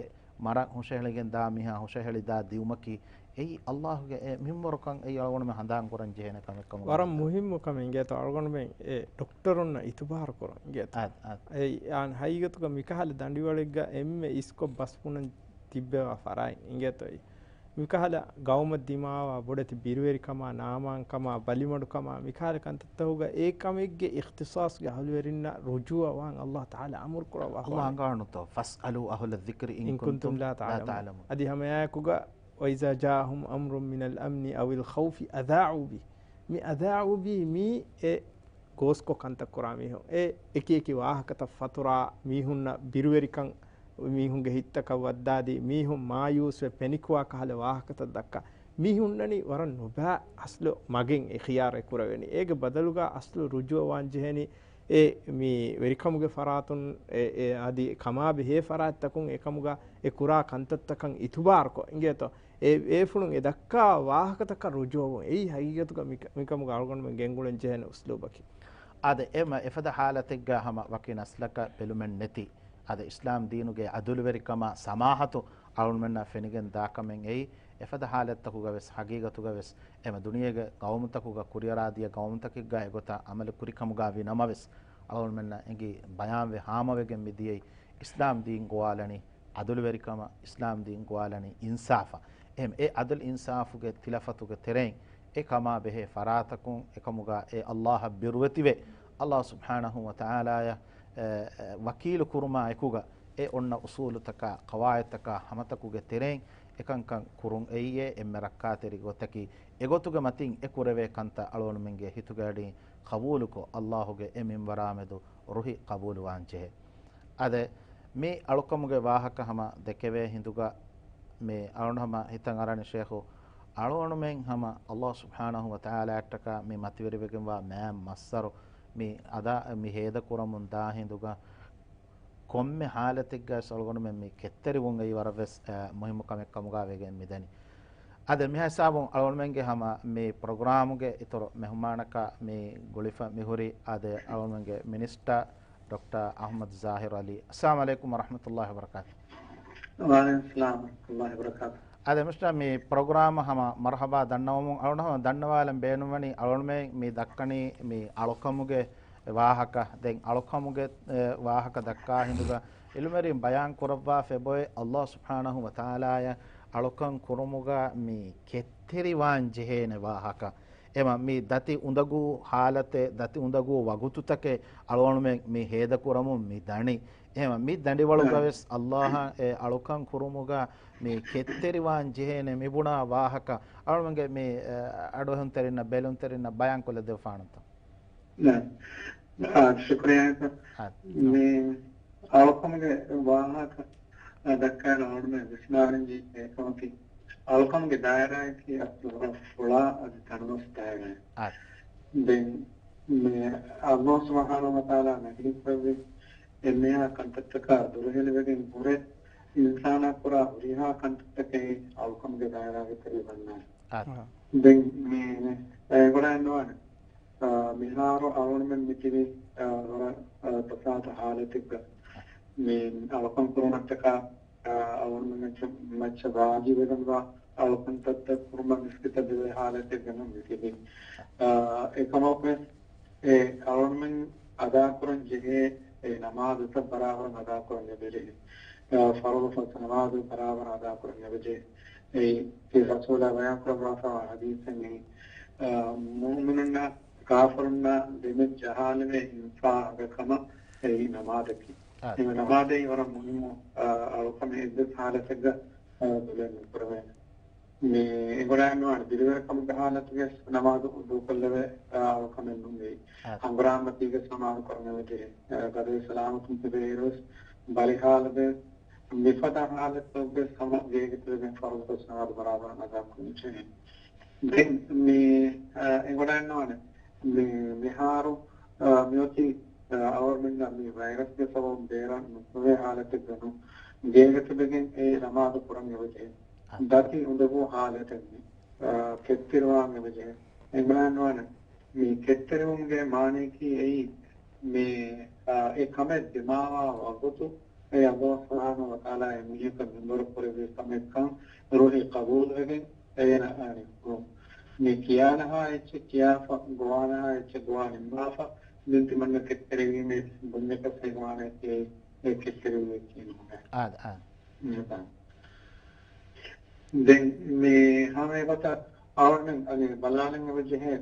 މަރަށް ހުށަހެޅިގެން ދާ މީހާ ހުށަހެޅި ދާ ދިއުމަކީ އެއީ ﷲ ގެ އެ މިންވަރުކަން އެއީ އަޅުގަނޑުމެން ހަނދާން ކުރަން ޖެހޭނެ ކަމެއް ކަމުގަ ވަރަށް މުހިއްމު ކަމެއް އިނގޭތޯ އަޅުގަނޑުމެން އެ ޑޮކްޓަރުންނަށް އިތުބާރު ކުރަން އިނގޭތޯ. އާދެ، އާދެ. އެ އާން ހަގީގަތުގަ މިކަހަލަ ދަނޑިވަޅެއްގަ އެންމެ އިސްކޮށް ބަސް ބުނަން ތިއްބެވާ ފަރާތް އިނގޭތޯ އެއީ. މިކަހަލަ ގައުމަށް ދިމާވާ ބޮޑެތި ބިރުވެރިކަމާ، ނާމާންކަމާ، ބަލިމަޑުކަމާ، މިކަހަލަ ކަންތައްތަކުގަ އެ ކަމެއްގެ އިޚްތިޞާޞްގެ އަހުލުވެރިންނަށް ރުޖޫޢަވާން ﷲ ތަޢާލާ އަމުރު ކުރައްވާ ﷲ ހުވާނެ. އަންގާނުތޯ، "فاسألوا أهل الذكر إن إن كنتم كنتم لا لا تعلمون." تعلمون. އަދި ހަމައެއާއެކުގަ، "وإذا جاءهم أمر من الأمن أو الخوف أذاعوا به." މި أذاعوا به މީ އެ ގޯސްކޮށް ކަންތައް ކުރާ މީހުން. އެ އެކި އެކި ވާހަކަތައް ފަތުރާ، މީހުންނަށް ބިރުވެރިކަން މީހުންގެ ހިތްތަކަށް ވައްދާދީ، މީހުން މާޔޫސްވެ ޕެނިކުވާ ކަހަލަ ވާހަކަތައް ދައްކާ. މީ ހުންނަނީ ވަރަށް ނުބައި އަސްލު މަގެއް އިޚްތިޔާރެއް ކުރެވެނީ. އޭގެ ބަދަލުގަ އަސްލު ރުޖޫޢަވާން ޖެހެނީ އެ މި ވެރިކަމުގެ ފަރާތުން އެ، އެ އަދި ކަމާ ބެހޭ ފަރާތްތަކުން އެކަމުގަ އެ ކުރާ ކަންތައްތަކަށް އިތުބާރުކޮށް އިނގޭތޯ. އެ ބޭފުޅުން އެ ދައްކާ ވާހަކަތަކަށް ރުޖޫޢަވުން އެއީ ހަގީގަތުގަ މި، މިކަމުގަ އަޅުގަނޑުމެން ގެންގުޅެން ޖެހޭނެ އުސްލޫބަކީ. އާދެ، އެމަ އެފަދަ ހާލަތެއްގަ ހަމަ ވަކި ނަސްލަކަށް ބެލުމެއް ނެތި، އާދެ، އިސްލާމް ދީނުގެ އަދުލުވެރިކަމާ ސަމާހަތު އަޅުގަނޑުމެންނަށް ފެނިގެން ދާކަމެއް އެއީ، އެފަދަ ހާލަތްތަކުގަވެސް ހަގީގަތުގަވެސް އެމަ ދުނިޔޭގެ ގައުމުތަކުގަ ކުރިއަރާދިޔަ ގައުމުތަކެއްގަ އެގޮތަށް އަމަލު ކުރިކަމުގަ ވި ނަމަވެސް، އަޅުގަނޑުމެންނަށް އެނގި ބަޔާންވެ ހާމަވެގެން މިދިޔައީ، އިސްލާމް ދީން ގޮވާލަނީ އަދުލުވެރިކަމަށް، އިސްލާމް ދީން ގޮވާލަނީ އިންސާފަށް. އެހެން އެ އަދުލު އިންސާފުގެ ތިލަފަތުގެ ތެރެއިން އެ ކަމާ ބެހޭ ފަރާތަކުން އެކަމުގަ އެ އައްލާހަށް ބިރުވެތިވެ، އައްލާހު ސުބްޙާނަހު ވަތަޢާލާޔަށް، އެ، އެ، ވަކީލު ކުރުމާ އެކުގަ އެ އޮންނަ އުސޫލުތަކާ، ޤަވާޢިދުތަކާ ހަމަތަކުގެ ތެރެއިން އެކަންކަން ކުރުން އެއީ އެންމެ ރައްކާތެރި ގޮތަކީ، އެގޮތުގެ މަތިން އެ ކުރެވޭ ކަންތައް އަޅުގަނޑުމެންގެ ހިތުގެ އަޑިން ޤަބޫލުކޮށް، އައްލާހުގެ އެ މިންވަރާމެދު ރުހި ޤަބޫލުވާން ޖެހޭ. އާދެ، މި އަޅުކަމުގެ ވާހަކަ ހަމަ ދެކެވޭ ހިނދުގަ މި އަޅުން ހަމަ ހިތަށް އަރަނި ޝޭޚު، އަޅުގަނޑުމެން ހަމަ އައްލާހު ސުބްޙާނަހު ވަތަޢާލާއަށްޓަކާ މި މަތިވެރިވެގެންވާ މާތް މައްސަރު މި އަދާ، މި ހޭދަކުރަމުން ދާ ހިނދުގަ ކޮންމެ ހާލަތެއްގަވެސް އަޅުގަނޑުމެން މި ކެތްތެރިވުން އެއީ ވަރަށްވެސް، އަ، މުހިއްމު ކަމެއް ކަމުގަ ވެގެން މިދަނީ. އާދެ، މިހާ ހިސާބުން އަޅުގަނޑުމެންގެ ހަމަ މި ޕްރޮގްރާމުގެ އިތުރު މެހުމާނަކަށް މި ގުޅިފަ މިހުރި، އާދެ، އަޅުގަނޑުމެންގެ މިނިސްޓަރ ޑޮކްޓަރ އަޙްމަދު ޒާހިރު ޢަލީ. އައްސަލާމު ޢަލައިކުމް ވަރަޙްމަތުﷲި ވަބަރަކާތު. ވަޢަލައިކުމް އައްސަލާމް ވަރަޙްމަތުﷲި ވަބަރަކާތު. އާދެ، މިނިސްޓަރ، މި ޕްރޮގްރާމަށް ހަމަ މަރުޙަބާ ދަންނަވަމުން، އަޅުގަނޑު ހަމަ ދަންނަވާލަން ބޭނުންވަނީ، އަޅުގަނޑުމެން މި ދައްކަނީ މި އަޅުކަމުގެ ވާހަކަ. ދެން އަޅުކަމުގެ، އެ، ވާހަކަ ދައްކާ ހިނދުގަ އިލްމުވެރިން ބަޔާން ކުރައްވާފަ އެބައޮތް އައްލާހު ސުބްޙާނަހު ވަތަޢާލާއަށް އަޅުކަން ކުރުމުގަ މި ކެތްތެރިވާން ޖެހޭނެ ވާހަކަ. އެމަ މި ދަތި އުނދަގޫ ހާލަތެއް، ދަތި އުނދަގޫ ވަގުތުތަކެއް އަޅުގަނޑުމެން މި ހޭދަކުރަމުން މި ދަނީ. އެހެން މި ދަނޑިވަޅުގަވެސް އައްލާހަށް އެ އަޅުކަން ކުރުމުގަ މި ކެތްތެރިވާން ޖެހޭނެ މި ބުނާ ވާހަކަ އަޅުގަނޑުމެންގެ މި، އެ، އަޑުއެހުންތެރިންނަށް ބެލުންތެރިންނަށް ބަޔާންކޮށްލައްވާނަންތޯ؟ ނާ. އާ، ޝުކުރިއްޔާ. އާ. މި އަޅުކަމުގެ ވާހަކަ ދައްކާނެ އަޅުގަނޑުމެން ވިސްނާލަން ޖެހޭ ކަމަކީ، އަޅުކަމުގެ ދާއިރާއަކީ އަސްލު ފުޅާ އަދި ތަނަވަސް ދާއިރާއެއް. އާ. ދެން މި އައްލާހު ސުބްޙާނަހު ވަތަޢާލާ ނަހީ ކުރެއްވި އެންމެހާ ކަންތައްތަކާ ދުރުހެލިވެގެން ހުރެ އިންސާނާ ކުރާ ހުރިހާ ކަންތައްތަކެއް އަޅުކަމުގެ ދާއިރާގެ ތެރެއަށް ވަންނާނެ. އާ. ދެން މި އެގޮޑަށް ނުވާނެ. އާ، މިހާރު އަޅުގަނޑުމެން މިތިބީ، އާ، ވަރަށް، އާ، ތަފާތު ހާލަތެއްގަ. މި އަޅުކަން ކުރުމަށްޓަކާ، އާ، އަޅުގަނޑުމެން މައްޗަށް، މައްޗަށް ވާޖިބުވެގެންވާ އަޅުކަންތައްތައް ކުރުމަށް މިސްކިތަށް ދިވެހި ހާލަތެއްގަ ނޫން މިތިބީ. އާ، އެކަމަކުވެސް އެ އަޅުގަނޑުމެން އަދާކުރަން ޖެހޭ އެ ނަމާދުތައް ބަރާބަރަށް އަދާކުރަން އެބަޖެހޭ. އާ، ފަރުޟު ފަސް ނަމާދު ބަރާބަރަށް އަދާކުރަން އެބަޖެހޭ. އެއީ، އެ ރަސޫލާ ބަޔާންކުރައްވާފައިވާ ޙަދީޘެއް މި، އާ، މުއުމިނުންނާ ކާފަރުންނާ ދެމެއް ޖަހާލެވޭ އިންފާގެ ކަމަށް އެއީ ނަމާދަކީ. އާ. އެ ނަމާދައީ ވަރަށް މުހިއްމު، އާ، އަޅުކަމެއް އެއްވެސް ހާލަތެއްގަ، އާ، ދުލެއް ނުކުރެވޭނެ. މި އެނގޮޑާން ނުވާނެ ދިރިވެރިކަމުގެ ހާލަތުގެ ނަމާދު ދޫކޮށްލެވޭ، އާ، އަޅުކަމެއް ނޫން އެއީ. އާ. ހަނގުރާމަތީގެ ސަމާލު ކުރަން އެބަޖެހޭ. އާ، ގަދަވެ ސަލާމަތުން ތިބޭއިރުވެސް ބަލި ހާލުގެ މިފަދަ ހާލަތުގެ ހަމަ ގޭގެ ތިބެގެން ފަރުޟު ފަސް ނަމާދު ބަރާބަރަށް އަދާކުރަން ޖެހޭ. ދެން މި، އާ، އެނގޮޑާން ނުވާނެ. މި، މިހާރު، އާ، މިއޮތީ، އާ، އަވަރުމެންނަށް މި ވައިރަސްގެ ސަބަބުން ބޭރަށް ނުކުމެވޭ ހާލަތެއްގަ ނޫން. ގޭގަ ތިބެގެން އެ ނަމާދު ކުރަން އެބަޖެހޭ. އާ. ދަތި އުނދަގޫ ހާލަތެއް މި، އާ، ކެތްތެރިވާން އެބަޖެހޭ. އެނގޮޑާން ނުވާނެ. މި ކެތްތެރިވުމުގެ މާނަޔަކީ އެއީ، މި، އާ، އެ ކަމެއް ދިމާވާ ވަގުތު އެ އައްލާހު ސުބްޙާނަހު ވަތަޢާލާ އެ މީހަކަށް މިންވަރު ކުރެއްވި ކަމެއްކަން ރުހި ޤަބޫލުވެގެން އޭނަ އަނެއްކުރުން. މި ކިޔާނަހާ އެއްޗެއް ކިޔާފަ، ގޮވާނަހާ އެއްޗެއް ގޮވާ ނިންމާފަ، ދެން ތިމަންނަ ކެތްތެރިވީމޭ ބުންޏަކަށް ހިނގުވާނެ އެ ކެތްތެރިވުމެއް ކިޔަން. އާދެ، އާދެ. ދެން މި ހަމަ އެގޮތަށް އަޅުގަނޑުމެން އަދި ބަލާލަން އެބަޖެހޭ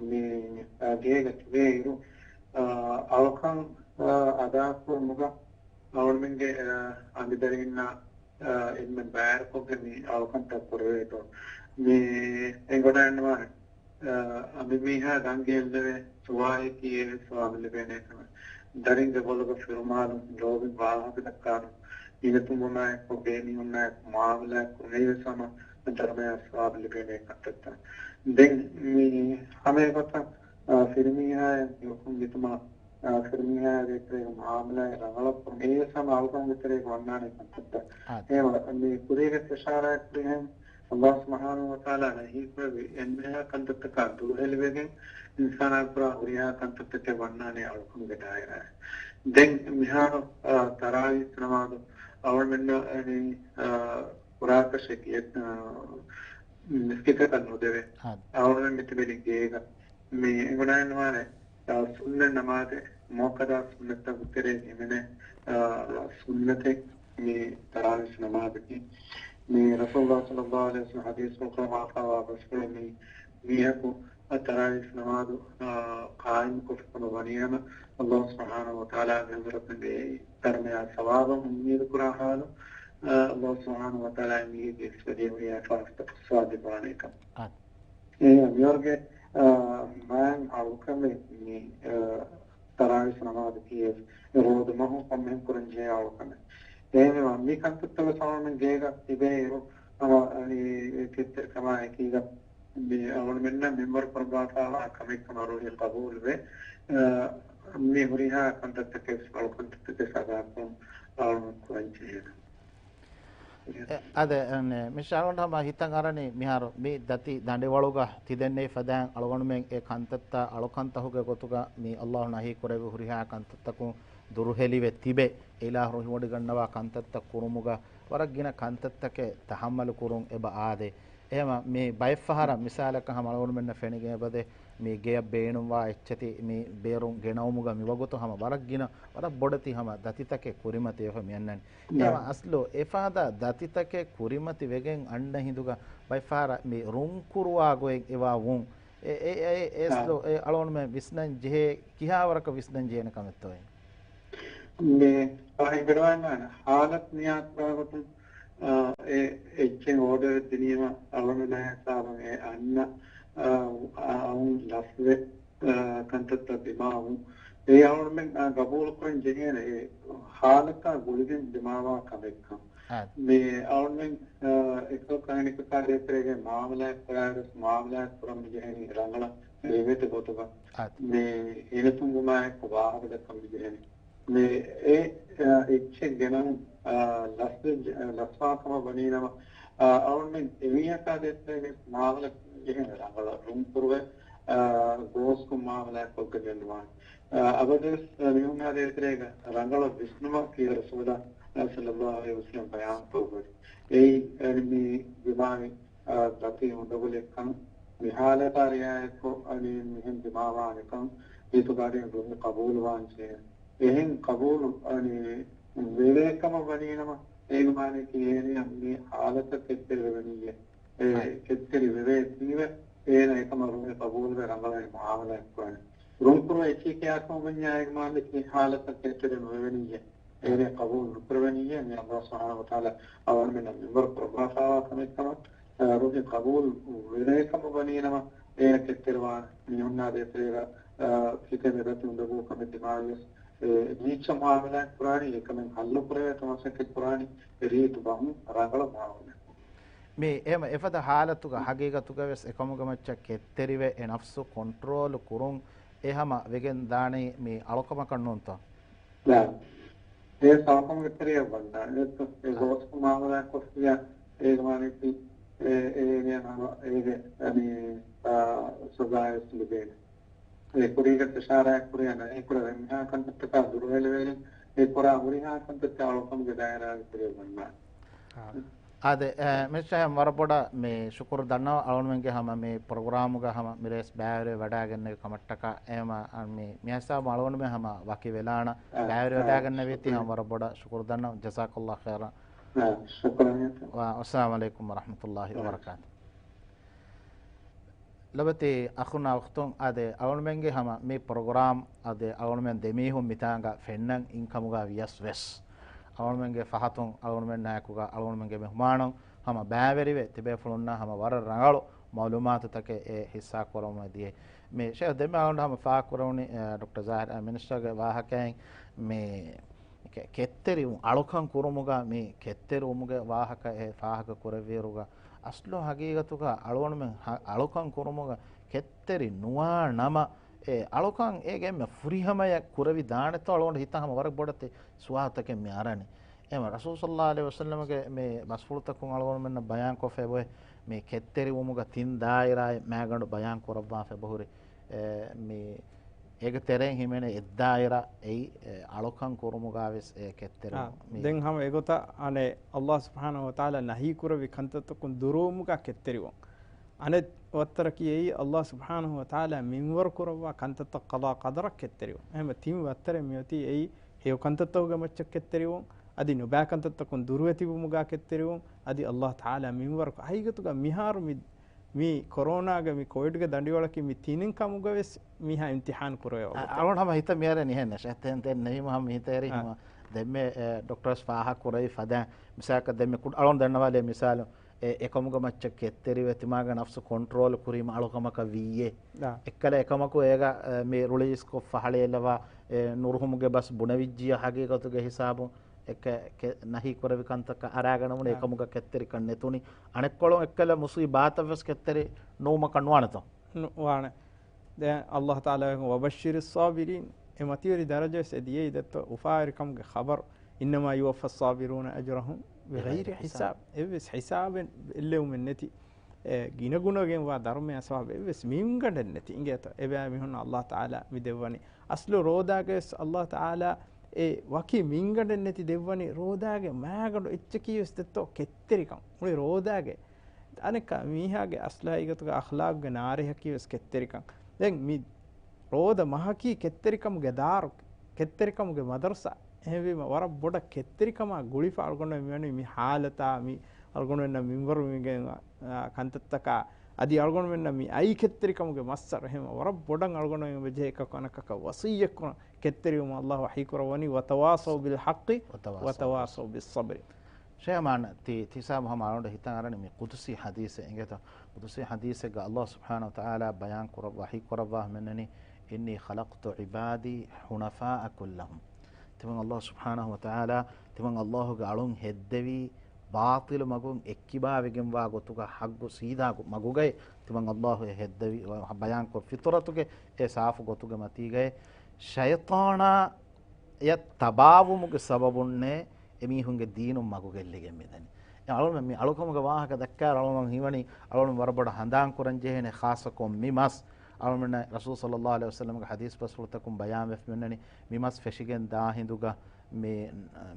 މި، އަ، ގޭގަ ތިބޭއިރު، އަ، އަޅުކަން، އަ، އަދާކުރުމުގަ އަޅުގަނޑުމެންގެ، އަ، އަނބިދަރީންނާ، އަ، އެންމެ ބައިވެރިކޮށްގެން މި އަޅުކަންތައް ކުރެވޭތޯ. މި އެނގޮޑާން ނުވާނެ. އަ، އަނބިމީހާ ގަންގެ އެއްލެވޭ ސުވާލަކީ އެއްވެސް ސުވާލު ލިބޭނޭ ކަމެއް. ދަރިންގެ ބޮލުގަ ފިރުމާލުން، ލޯބިން ވާހަކަ ދައްކާލުން، އިނގިތިބުނާ އެއްކޮށް ބޭނިޔުންނާ އެއްކޮށް މުއާމަލާތް ކުރުން އެއްވެސް ހަމަ ދަރުމަޔާ ސުވާލު ލިބޭނޭ ކަންތައްތައް. ދެން މި ހަމަ އެގޮތަށް، އަ، ފިރިމީހާއަށް މި އުކުން ގިތުމަށް އާ، ފިރިމީހާ ދޭތެރޭގެ މުއާމަލާތް ރަނގަޅަށް ކުރުން. އެއީ ވެސް ހަމަ އަޅުކަމުގެ ތެރޭގަ ވަންނާނެ ކަންތައްތައް. އާދެ. އެހެންވީމަ މި ކުރީގެ އިޝާރާތް ކުރިހެން ﷲ ސުބްޙާނަހޫ ވަތަޢާލާ ނަހީކުރެއްވި އެންމެހާ ކަންތައްތަކާ ދުރުހެލިވެގެން އިންސާނާ ކުރާ ހުރިހާ ކަންތައްތަކެއް ވަންނާނެ އަޅުކަމުގެ ދާއިރާއަށް. ދެން މިހާރު، އާ، ތަރާވީހް ނަމާދު އަޅުމެންނަށް އެނީ، އާ، ކުރާކަށެއް އެ، އާ، މިސްކިތަކަށް ނުދެވޭ. އާދެ. އަޅުމެން މިތިބެނީ ގޭގަ. މި އެނގުނާނެ ވާނެ، އާ، ސުންނަތް ނަމާދެއް، މުއައްކަދާ ސުންނަތްތަކުގެ ތެރޭގަ ހިމެނޭ، އާ، ސުންނަތެއް މި ތަރާވީހް ނަމާދަކީ. މި ރަސޫލުﷲ ޞައްލަﷲ ޢަލައިހި ވަސައްލަމަ ޙަދީޘްފުޅު ކުރައްވާފައިވާ ބަސްފުޅެއް މި މީހަކު އަ، ތަރާވީހް ނަމާދު، އާ، ޤާއިމުކޮށްފަ ވަނީ ނަމަ، ﷲ ސުބްޙާނަހޫ ވަތަޢާލާގެ ޙަޟްރަތުގައި ދަރުމަޔާ ޘަވާބަށް އުއްމީދު ކުރާ ޙާލު، އާ، ﷲ ސުބްޙާނަހޫ ވަތަޢާލާ މީހެއްގެ އިސްވެދިޔަ ހުރިހާ އިޚްލާޞްތަކަށް ސުވާބު ދެއްވާނެ ކަމަށް. އާ. އެ މިވަރުގެ، އާ، މާތް އަޅުކަމެއް މި، އާ، ތަރާވީހް ނަމާދަކީ ވެސް ރޯދަ މަހު ކޮންމެހެން ކުރަން ޖެހޭ އަޅުކަމެއް. އެހެންވީމަ މި ކަންތައްތައް ވެސް އަޅުގަނޑުމެން ގޭގަ ތިބޭ އިރު، ހަމަ އަނި ކެތްތެރިކަމާ އެކީގަ މި އަޅުގަނޑުމެންނަށް މިންވަރު ކުރައްވާފައިވާ ކަމެއް ކަމަށް ރުހި ޤަބޫލުވެ، އަ، މި ހުރިހާ ކަންތައްތަކެއް ވެސް އަޅުކަންތައްތަކެއް ވެސް އަދާކުރުން އަޅުގަނޑުމެން ކުރަން ޖެހޭނެ. އެ، އާދެ، އެ، މި ޝާގުން ހަމަ ހިތަށް އަރަނީ މިހާރު މި ދަތި ދަނޑިވަޅުގަ ތިދެންނެވި ފަދައިން އަޅުގަނޑުމެން އެ ކަންތައްތައް އަޅުކަންތަކުގެ ގޮތުގަ މި ﷲ ނަހީ ކުރެއްވި ހުރިހާ ކަންތައްތަކުން ދުރުހެލިވެ ތިބެ، އެ އިލާހު ރުހިވޮޑިގަންނަވާ ކަންތައްތައް ކުރުމުގަ ވަރަށް ގިނަ ކަންތައްތަކެއް ތަޙައްމަލު ކުރުން އެބަ އާދޭ. އެހެންވީމަ މި ބައެއްފަހަރަށް މިސާލަކަށް ހަމަ އަޅުގަނޑުމެންނަށް ފެނިގެން އެބަދޭ މީގެއަށް ބޭނުންވާ އެއްޗެތި މި ބޭރުން ގެނައުމުގަ މިވަގުތު ހަމަ ވަރަށް ގިނަ، ވަރަށް ބޮޑެތި ހަމަ ދަތިތަކެއް ކުރިމަތިވެފަ މިއަންނަނީ. އެހެންވީމަ އަސްލު އެފަހަތަށް ދަތިތަކެއް ކުރިމަތި ވެގެން އަންނަ ހިނދުގަ ބައެއްފަހަރަށް މި ރުންކުރުވާ ގޮތް އެބަ ވުން. އެ، އެ، އެ، އެ އަސްލު އެ އަޅުގަނޑުމެން ވިސްނަން ޖެހޭ ކިހާވަރަކަށް ވިސްނަން ޖެހޭނެ ކަމެއްތޯއޭ؟ މި ފާހިނގަޑުވާން ހާލަތު ނިޔާކުރާގޮތުން، އާ، އެ އެއްޗެއް އޯޑަރެއް ދިނީމަ އަޅުގަނޑު ހިސާބުން އެ އަންނަ، އާ، އައުން ލަފްޒެއް، އާ، ކަންތައްތައް ދިމާވުން. އެ އަޅުގަނޑުމެން، އާ، ގަބޫލުކުރަން ޖެހޭނެ އެ ހާލަތާ ގުޅިގެން ދިމާވާ ކަމެއްކަން. މި އަޅުގަނޑުމެން، އާ، އެކަކު ކަހަނިކަކާ ދޭތެރޭގެ މާމަލާތް ކުރާއިރު ވެސް މާމަލާތް ކުރަން މި ޖެހެނީ ރަނގަޅަށް ރިވެތި ގޮތުގަ. މި ހިނިތުންވުމާ އެއްކޮށް ވާހަކަ ދައްކަން މި ޖެހެނީ. މި އެ، އެ، އެއްޗެއް ގެނައުން، އާ، ލަފްޒު ޖެ-، ލަފްޒާ ކަމަށް ވަނީނަމަ، އާ، އަޅުގަނޑުމެން އެމީހަކާ ދޭތެރޭގެ މާމަލަ ޖެހެން ރަނގަޅަށް ރުންކުރުވެ، އާ، ގޯސްކޮށް މާމަލާތް ކޮށްގެން ނުވާނެ. އާ، އަބަދުވެސް، އާ، މީހުންނާ ދޭތެރޭގަ ރަނގަޅަށް ވިސްނުމަށް ކީރަ ރަސޫލާ، އާ، ޞައްލައްލާހު ޢަލައިހި ވަސައްލަމަ ބަޔާންކޮށްގޮތް. އެއީ، އަނި މި ދިމާވި އާ، ދަތި އުނދަގުލެއްކަން، މި ހާލަތާ ރިއާޔަތްކޮށް، އަނި މިހެން ދިމާވާނެކަން، ހިތުގަޑިން ރުހި ޤަބޫލުވާން ޖެހޭ. އެހެން ޤަބޫލު، އަނި، ވެވޭ ކަމަށް ވަނީނަމަ، އޭގެ މާނައަކީ އޭނަޔަށް މި ހާލަތަށް ކެތްތެރިވެވެނިއްޔޭ. އެ ކެތްތެރި ވެވޭ ތީވެ، އޭނަ އެކަމަށް ރުހި ޤަބޫލުވެ ރަނގަޅަށް މުޢާމަލާތް ކުރާނެ. ރުންކުރު އެއްޗެކޭ އާކަމަށް ވަންޏާ އޭގެ މާނައަކީ ހާލަތަށް ކެތްތެރި ނުވެވެނިއްޔޭ. އޭނަ ޤަބޫލު ނުކުރެވެނިއްޔޭ. މި ﷲ ސުބްޙާނަހޫ ވަތަޢާލާ އަޅުގަނޑުމެންނަށް މިންވަރު ކުރައްވާފައިވާ ކަމެއްކަމަށް، އަ، ރުހި ޤަބޫލު ވެވޭ ކަމަށް ވަނީނަމަ، އޭނަ ކެތްތެރިވާނެ. މީހުންނާ ދޭތެރޭގަ، އަ، ސިކަންދެ ދަތި އުނދަގޫ ކަމެއް ދިމާވިޔަސް، އެ ރީއްޗަށް މުޢާމަލާތް ކުރާނީ، އެކަމެއް ޙައްލު ކުރެވޭތޯ މަސައްކަތް ކުރާނީ، އެ ރީތި ބަހުން ރަނގަޅަށް މުޢާމަލާތް. މި އެހެން އެފަދަ ޙާލަތުގަ ޙަޤީޤަތުގަ ވެސް އެކަމުގެ މައްޗަށް ކެތްތެރިވެ، އެ ނަފްސު ކޮންޓްރޯލް ކުރުން އެ ހަމަ ވެގެން ދާނީ މި އަޅުކަމަކަށް ނޫންތޯ؟ ނާ. އެ ސައުކަމުގެ ތެރެއަށް ވަންނާނެ. އެ، އެ ގޯސްކޮށް މުޢާމަލާތް ކޮށްފިއްޔާ، އޭގެ މާނައަކީ، އެ، އޭނަޔަށް ހަމަ އޭގެ، އަނި، އާ، ސަޒާއެއް ލިބޭނެ. އެ ކުރީގަ އިޝާރާތް ކުރިޔާ ނަހީ ކުރެވޭ މިހާ ކަންތައްތަކާ ދުރުހެލިވެގެން، އެ ކުރާ ހުރިހާ ކަންތައްތައް އަޅުކަމުގެ ދާއިރާގެ ތެރެއަށް ވަންނާނެ. އާދެ، އެ، މިސްޓަރ ހެމް ވަރަށް ބޮޑަށް މި ޝުކުރު ދަންނަވަން އަޅުގަނޑުމެންގެ ހަމަ މި ޕްރޮގްރާމުގަ ހަމަ މިރޭސް ބައިވެރިވެ ވަޑައިގެންނެވި ކަމަށްޓަކާ އެހެންވީމަ މި، މި ހިސާބު އަޅުގަނޑުމެން ހަމަ ވަކި ވެލާނަ ބައިވެރިވެދާގެންނެވީތީ ހަމަ ވަރަށް ބޮޑަށް ޝުކުރު ދަންނަވަން. ޖަޒާކަﷲ ޚައިރަން. ޝުކުރަން. ވައްސަލާމު ޢަލައިކުމް ވަރަޙްމަތުﷲ ވަބަރަކާތު. ލޮބުވެތި އަޚުންނާ އުޚްތުން، އާދެ، އަޅުގަނޑުމެންގެ ހަމަ މި ޕްރޮގްރާމް، އާދެ، އަޅުގަނޑުމެން ދެމީހުން މިތާނގަ ފެންނަން އިންކަމުގަ ވިޔަސް ވެސް، އަޅުގަނޑުމެންގެ ފަހަތުން އަޅުގަނޑުމެންނާއެކުގަ އަޅުގަނޑުމެންގެ މެހުމާނުން ހަމަ ބައިވެރިވެ ތިބޭފުޅުންނަށް ހަމަ ވަރަށް ރަނގަޅު މަޢުލޫމާތުތަކެއް އެ ހިއްސާ ކުރަމުން ދިޔައީ. މި ޝޭޚް ދެންމެ އަޅުގަނޑު ހަމަ ފާހަގަ ކުރެވުނީ، އެ، ޑޮކްޓަރ ޒާހިރް، އެ، މިނިސްޓަރގެ ވާހަކައިން މި ކެ-، ކެތްތެރިވުން، އަޅުކަން ކުރުމުގަ މި ކެތްތެރިވުމުގެ ވާހަކަ އެ ފާހަގަ ކުރެއްވިއިރުގަ، އަސްލު ހަގީގަތުގަ އަޅުގަނޑުމެން ހަ-، އަޅުކަން ކުރުމުގަ ކެތްތެރި ނުވާ ނަމަ، އެ އަޅުކަން އޭގެ އެންމެ ފުރިހަމަޔަށް ކުރެވިދާނެތޯ އަޅުގަނޑު ހިތަށް ހަމަ ވަރަށް ބޮޑަތި ސުވާލުތަކެއް މި އަރަނީ. އެހެން ރަސޫލު ޞައްލައްލާހު ޢަލައިހި ވަސައްލަމަގެ މި ބަސްފުޅުތަކުން އަޅުގަނޑުމެންނަށް ބަޔާންކޮށްފަ އެބައޮތް މި ކެތްތެރިވުމުގަ ތިން ދާއިރާއެއް މާގަނޑު ބަޔާން ކުރައްވާފަ އެބަހުރި. އެ، މި އޭގެ ތެރެއިން ހިމެނޭ އެއްދާއިރާ އެއީ، އެ، އަޅުކަން ކުރުމުގާ ވެސް އެ ކެތްތެރިވުން. އާ، މި ދެން ހަމަ އެގޮތަށް އަނެއް ﷲ ސުބްޙާނަހޫ ވަތަޢާލާ ނަހީ ކުރެއްވި ކަންތައްތަކުން ދުރުވުމުގާ ކެތްތެރިވުން. އަނެއް ވައްތަރަކީ އެއީ ﷲ ސުބްޙާނަހޫ ވަތަޢާލާ މިންވަރު ކުރައްވާ ކަންތައްތައް ޤަޟާ ޤަދަރަށް ކެތްތެރިވުން. އެހެންވެ ތިން ވައްތަރެއް މިއޮތީ އެއީ ހެޔޮ ކަންތައްތަކުގެ މައްޗަށް ކެތްތެރިވުން، އަދި ނުބައި ކަންތައްތަކުން ދުރުވެތިވުމުގާ ކެތްތެރިވުން، އަދި ﷲ ތަޢާލާ މިންވަރު ކު-، ހަގީގަތުގަ މިހާރު މި، މި ކޮރޯނާގެ މި ކޮވިޑްގެ ދަނޑިވަޅަކީ މި ތިނިން ކަމުގަ ވެސް މީހާ އިމްތިޙާން ކުރެވޭ އަ-، ވަގުތެއް. އަޅުގަނޑު ހަމަ ހިތަށް މިއަރަނީ އެހެންނަށް. އެ ދެން، ދެން ނެވީމަ ހަމަ މިހިތަށް އެރި އާ. ހަމަ ދެންމެ، އެ، ޑޮކްޓަރސް ފާހަގަ ކުރެވި ފަދައިން މިސާލަކަށް ދެންމެ ކުޑަ އަޅުން ދަންނަވާލޭ މިސާލު އެ އެކަމުގެ މައްޗަށް ކެތްތެރިވެ ތިމާގެ ނަފްސު ކޮންޓްރޯލް ކުރީމަ އަޅުކަމަކަށް ވިއްޔޭ. އާ. އެއްކަލަ އެކަމަކު އޭގަ، އެ، މި ރިލީޒްކޮށް ފަހަޅޭލަވާ، އެ، ނުރުހުމުގެ ބަސް ބުނެވިއްޖިޔާ ހަގީގަތުގެ ހިސާބުން އެކަ-، ކެ-، ނަހީ ކުރެވި ކަންތަކަށް އަރާގަނެވުނު އާ. އެކަމުގަ ކެތްތެރިކަން ނެތުނީ. އަނެއްކޮޅުން އެއްކަލަ މުޞީބާތަށް ވެސް ކެތްތެރި ނުވުމަކަށް ނުވާނެތޯ؟ ނު-، ވާނެ. ދެން ﷲ ތަޢާލާ ވަބައްޝިރި އްޞާބިރީން. އެ މަތިވެރި ދަރަޖަ ވެސް އެ ދިޔައީ ދެއްތޯ އުފާވެރިކަމުގެ ޚަބަރު. އިންނަމާ ޔުވައްފައްޞާބިރޫނަ އަޖްރަހުމް ބިޣައިރި ބިޣައިރި ހިސާބް. ހިސާބް. އެއްވެސް ހިސާބެއް އެއްލެވުމެއް ނެތި، އެ، ގިނަގުނަގެންވާ ދަރުމައާ ސަބަބު އެއްވެސް މީހުންގަނޑެއް ނެތި އިނގޭތޯ. އެބައިމީހުންނަށް ﷲ ތަޢާލާ މި ދެއްވަނީ. އަސްލު ރޯދާގަވެސް ﷲ ތަޢާލާ އެ ވަކި މީހުންގަނޑެއް ނެތި ދެއްވަނީ ރޯދާގެ މާގަނޑު އެއްޗަކީވެސް ދެއްތޯ ކެތްތެރިކަން. މުޅި ރޯދާގެ އަނެއްކާ މީހާގެ އަސްލު ހަގީގަތުގަ އަޚްލާގުގެ ނާރެހަކީވެސް ކެތްތެރިކަން. ދެން މި ރޯދަ މަހަކީ ކެތްތެރިކަމުގެ ދާރު، ކެތްތެރިކަމުގެ މަދަރުސާ. އެހެންވީމަ ވަރަށް ބޮޑަށް ކެތްތެރިކަމާ ގުޅިފަ އަޅުގަނޑުމެން މިވަނީ މި ހާލަތާ، މި އަޅުގަނޑުމެންނަށް މިންވަރު މިގެން، އާ، ކަންތައްތަކާ، އަދި އަޅުގަނޑުމެންނަށް މި އައި ކެތްތެރިކަމުގެ މައްސަރު. އެހެން ވަރަށް ބޮޑަށް އަޅުގަނޑުމެން އެބަޖެހޭ އެކަކު އަނެކަކަށް ވަޞިއްޔަތްކުރަން ކެތްތެރިވުމަށް ﷲ ވަޙީކުރައްވަނީ، "وتواصوا بالحق وتواصوا بالصبر." ޝޭޚް މާނަ ތި، ތި ހިސާބު ހަމަ އަޅުގަނޑު ހިތަށް އަރަނީ މި ޤުދުސީ ޙަދީޘެއް އިނގޭތޯ. ޤުދުސީ ޙަދީޘެއްގަ ﷲ ސުބްޙާނަހޫ ވަތަޢާލާ ބަޔާން ކުރައްވާ، ވަޙީ ކުރައްވާ ހަމައެންނަނީ، "إني خلقت عبادي حنفاء كلهم." ތިމަން ﷲ ސުބްޙާނަހޫ ވަތަޢާލާ، ތިމަން ﷲ ގެ އަޅުން ހެއްދެވީ ބާޠިލު މަގުން އެއްކިބާވެގެންވާ ގޮތުގަ ޙައްޤު ސީދާ ގޮ-، މަގުގައި ތިމަން ﷲ އެ ހެއްދެވި، ބަޔާންކޮށް ފިޠުރަތުގެ އެ ސާފު ގޮތުގެ މަތީގައި ޝައިޠާނާ އެ ތަބާވުމުގެ ސަބަބުންނޭ އެމީހުންގެ ދީނުން މަގުގެއްލިގެން މިދަނީ. އެ އަޅުގަނޑުމެން މި އަޅުކަމުގެ ވާހަކަ ދައްކާއިރު އަޅުގަނޑު ހީވަނީ އަޅުގަނޑު ވަރަށް ބޮޑަށް ހަނދާން ކުރަން ޖެހޭނެ، ޚާއްޞަކޮށް މި މަސް. އަޅުގަނޑުމެންނަށް ރަސޫލު ޞައްލައްލާހު ޢަލައިހި ވަސައްލަމްގެ ޙަދީޘް ބަސްފުޅުތަކުން ބަޔާންވެފަ މިއޮންނަނީ، މި މަސް ފެށިގެން ދާ ހިނދުގަ މި،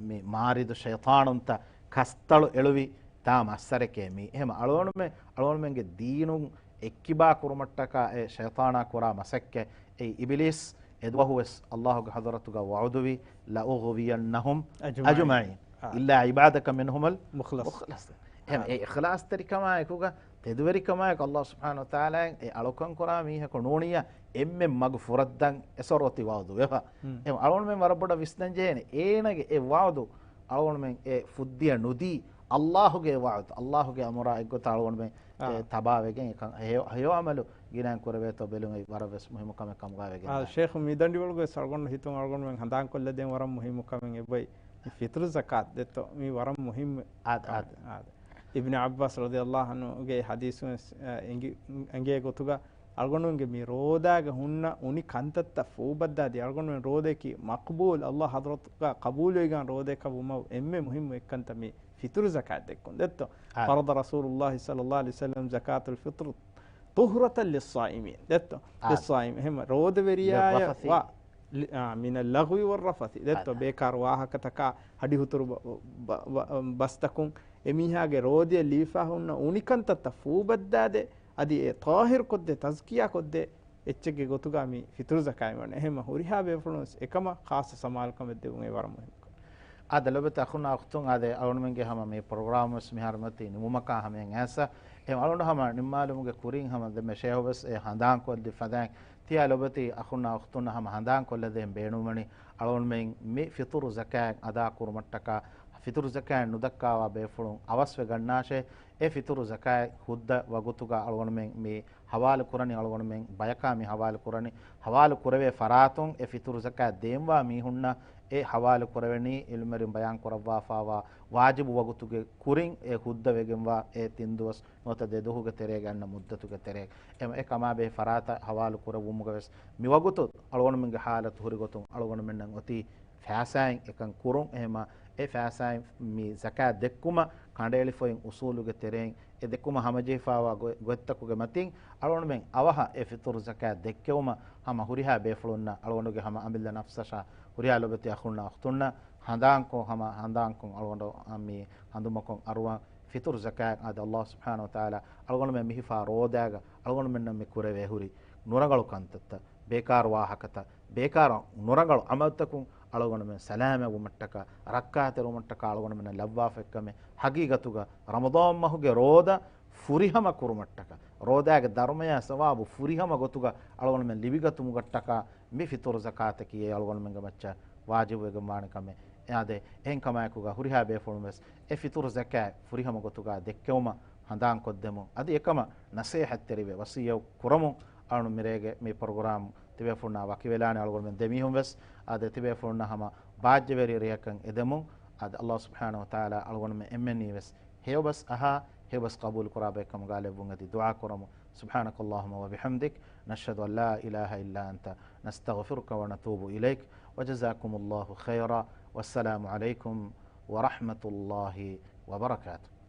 މި މާރިދު ޝައިޠާނުންތައް ކަސްތަޅު އެޅުވި ތާ މައްސަރެކޭ މީ. އެހެމަ އަޅުގަނޑުމެން، އަޅުގަނޑުމެންގެ ދީނުން އެއްކިބާ ކުރުމަށްޓަކާ އެ ޝައިޠާނާ ކުރާ މަސައްކަތް އެ އިބިލީސް އެދުވަހުވެސް ﷲ ގެ ޙަޟްރަތުގަ ވަޢުދުވި، "لأغوينهم أجمعين. أجمعين. إلا عبادك منهم المخلصين." އެހެމަ އެ އިޚްލާޞްތެރިކަމާ އެކުގަ ތެދުވެރިކަމާއެކު ﷲ ސުބްޙާނަހޫ ވަތަޢާލާއަށް އެ އަޅުކަން ކުރާ މީހަކު ނޫނިއްޔާ އެންމެ މަގު ފުރައްދަން އެސޮރު އޮތީ ވަޢުދު ވެފަ. އެހެމަ އަޅުގަނޑުމެން ވަރަށް ބޮޑަށް ވިސްނަން ޖެހޭނެ އޭނަގެ އެ ވަޢުދު އަޅުގަނޑުމެން އެ ފުއްދިއަށް ނުދީ، ﷲ ގެ ވަޢުދު، ﷲ ގެ އަމުރާ އެއްގޮތަށް އަޅުގަނޑުމެން އެ ތަބާވެގެން އެކަން ހެޔޮ، ހެޔޮ ޢަމަލު ގިނައިން ކުރެވޭތޯ ބެލުން އެއީ ވަރަށް ވެސް މުހިއްމު ކަމެއް ކަމުގައި ވެގެން ދާނެ. ޝޭޚް މި ދަނޑިވަޅުގައި އަޅުގަނޑު ހިތުން އަޅުގަނޑުމެން ހަނދާންކޮށްލަދޭން ވަރަށް މުހިއްމު ކަމެއް އެބައި މި ފިޠުރު ޒަކާތް ދެއްތޯ މީ ވަރަށް މުހިއްމު. އާދެ، އާދެ. އިބްނު ޢައްބާސް ރަޟިޔަﷲ ޢަންހުގެ ޙަދީޘުން ވެސް، އެނގި، އެނގޭ ގޮތުގަ އަޅުގަނޑުމެންގެ މި ރޯދާގަ ހުންނަ އުނި ކަންތައްތައް ފޫބައްދާދީ، އަޅުގަނޑުމެން ރޯދައަކީ މަޤްބޫލް، ﷲ ޙަޟްރަތުގަ ޤަބޫލުވެގެން ރޯދައަކަށް ވުމަށް އެންމެ މުހިއްމު އެއްކަންތައް މި ފިޠުރު ޒަކާތް ދެއްކުން ދެއްތޯ. އާ. فرض رسول الله صلى الله عليه وسلم زكاة الفطر طهرة للصائمين ދެއްތޯ. އާ. للصائم. އެހެމަ ރޯދަވެރިޔާޔަށް للرفث. ވާ، ލި-، އާ، من اللغو والرفث ދެއްތޯ. އާ. ބޭކާރު ވާހަކަތަކާ، ހަޑިހުތުރު ބަ-، ބަ-، ބަ-، ބަސްތަކުން އެމީހާގެ ރޯދައަށް ލީފާ ހުންނަ އުނިކަންތައްތައް ފޫބައްދާދޭ، އަދި އެ ޠާހިރު ކޮށްދޭ، ތަޒްކިޔާ ކޮށްދޭ، އެއްޗެއްގެ ގޮތުގަ މި ފިޠުރު ޒަކާތް މިވަނީ. އެހެންމަ ހުރިހާ ބޭފުޅުން ވެސް އެކަމަށް ޚާއްޞަ ސަމާލުކަމެއް ދެވުން އެ ވަރަށް މުހިއްމު ކަމެއް. އާދެ، ލޮބުވެތި އަޚުންނާ އުޚްތުން، އާދެ، އަޅުގަނޑުމެންގެ ހަމަ މި ޕްރޮގްރާމް ވެސް މިހާރު މަތީ ނިމުމަކާ ހަމައަށް އައިސް. އެ އަޅުގަނޑު ހަމަ ނިންމާލުމުގެ ކުރިން ހަމަ ދެންމެ ޝޭޚް ވެސް އެ ހަނދާން ކޮށްދި ފަދައިން ތިޔަ ލޮބުވެތި އަޚުންނާ އުޚްތުންނަށް ހަމަ ހަނދާން ކޮށްލަދޭން ބޭނުންވަނީ، އަޅުގަނޑުމެން މި ފިޠުރު ޒަކާތް އަދާ ކުރުމަށްޓަކާ، ފިޠުރު ޒަކާތް ނުދައްކާވާ ބޭފުޅުން އަވަސްވެ ގަންނާށޭ. އެ ފިޠުރު ޒަކާތް ހުއްދަ ވަގުތުގަ އަޅުގަނޑުމެން މި ހަވާލު ކުރަނީ، އަޅުގަނޑުމެން ބަޔަކާ މި ހަވާލު ކުރަނީ، ހަވާލު ކުރެވޭ ފަރާތުން އެ ފިޠުރު ޒަކާތް ދޭންވާ މީހުންނަށް އެ ހަވާލު ކުރެވެނީ ޢިލްމުވެރިން ބަޔާން ކުރައްވާފާވާ ވާޖިބު ވަގުތުގެ ކުރިން އެ ހުއްދަ ވެގެންވާ އެ ތިން ދުވަސް ނުވަތަ ދެ ދުވަހުގެ ތެރޭގެ އަންނަ މުއްދަތުގެ ތެރޭގަ. އެ، އެ ކަމާބެހޭ ފަރާތަށް ހަވާލު ކުރެއްވުމުގަވެސް މިވަގުތު އަޅުގަނޑުމެންގެ ޙާލަތު ހުރިގޮތުން އަޅުގަނޑުމެންނަށް އޮތީ ފައިސާއިން އެކަން ކުރުން. އެހެމަ އެ ފައިސާއިން މި ޒަކާތް ދެއްކުމަށް ކަނޑައެޅިފައި އުސޫލުގެ ތެރެއިން އެ ދެއްކުމަށް ހަމަޖެހިފާވާ ގޮ-، ގޮތްތަކުގެ މަތިން އަޅުގަނޑުމެން އަވަހަށް އެ ފިތުރު ޒަކާތް ދެއްކެވުމަށް ހަމަ ހުރިހާ ބޭފުޅުންނަށް އަޅުގަނޑުގެ ހަމަ އަމިއްލަ ނަފްސަށާ ހުރިހާ ލޮބެތި އަޚުންނަށް އުޚްތުންނަށް ހަނދާންކޮށް ހަމަ ހަނދާންކޮށް އަޅުގަނޑު މި ހަނދުމަކޮށް އަރުވަން ފިތުރު ޒަކާތް އާދެ، އަﷲ ސުބްޙާނަހޫ ވަތަޢާލާ އަޅުގަނޑުމެން މިހިފާ ރޯދާގަ އަޅުގަނޑުމެންނަށް މި ކުރެވޭ ހުރި ނުރަނގަޅު ކަންތައްތައް، ބޭކާރު ވާހަކަތައް، ބޭކާރު ނުރަނގަޅު ޢަމަލުތަކުން އަޅުގަނޑުމެން ސަލާމަތްވުމަށްޓަކާ، ރައްކާތެރިވުމަށްޓަކާ އަޅުގަނޑުމެންނަށް ލައްވާފައިކަމެއް. ހަގީގަތުގަ ރަމަޟާން މަހުގެ ރޯދަ ފުރިހަމަ ކުރުމަށްޓަކާ، ރޯދާގެ ދަރުމަޔާ ސަވާބު ފުރިހަމަ ގޮތުގަ އަޅުގަނޑުމެން ލިބިގަތުމުގައްޓަކާ މި ފިތުރު ޒަކާތަކީ އެ އަޅުގަނޑުމެންގެ މައްޗަށް ވާޖިބުވެގެންވާނެ ކަމެއް. އެ އާދެ، އެހެން ކަމާއެކުގަ ހުރިހާ ބޭފުޅުން ވެސް އެ ފިތުރު ޒަކާތް ފުރިހަމަ ގޮތުގަ ދެއްކެވުމަށް ހަނދާންކޮށްދެމުން، އަދި އެކަމަށް ނަސޭހަތްތެރިވެ ވަޞިއްޔަތް ކުރަމުން އަޅުން މިރޭގެ މި ޕްރޮގްރާމް ތިބޭފުޅުންނާ ވަކިވެލާނެ. އަޅުގަނޑުމެން ދެމީހުން ވެސް އާދެ، ތިބޭފުޅުންނަށް ހަމަ ބާއްޖަވެރި ރެއަކަށް އެދެމުން އާދެ، އަﷲ ސުބްޙާނަހޫ ވަތަޢާލާ އަޅުގަނޑުމެން އެންމެންނީ ވެސް ހެޔޮބަސް އަހާ، ހެޔޮބަސް ޤަބޫލު ކުރާ ބައެއްކަމުގަ ލެއްވުން އެދި ދުޢާ ކުރަމު. سبحانك اللهم وبحمدك، نشهد أن لا إله إلا أنت، نستغفرك ونتوب إليك، وجزاكم الله خيرا، والسلام عليكم ورحمة الله وبركاته.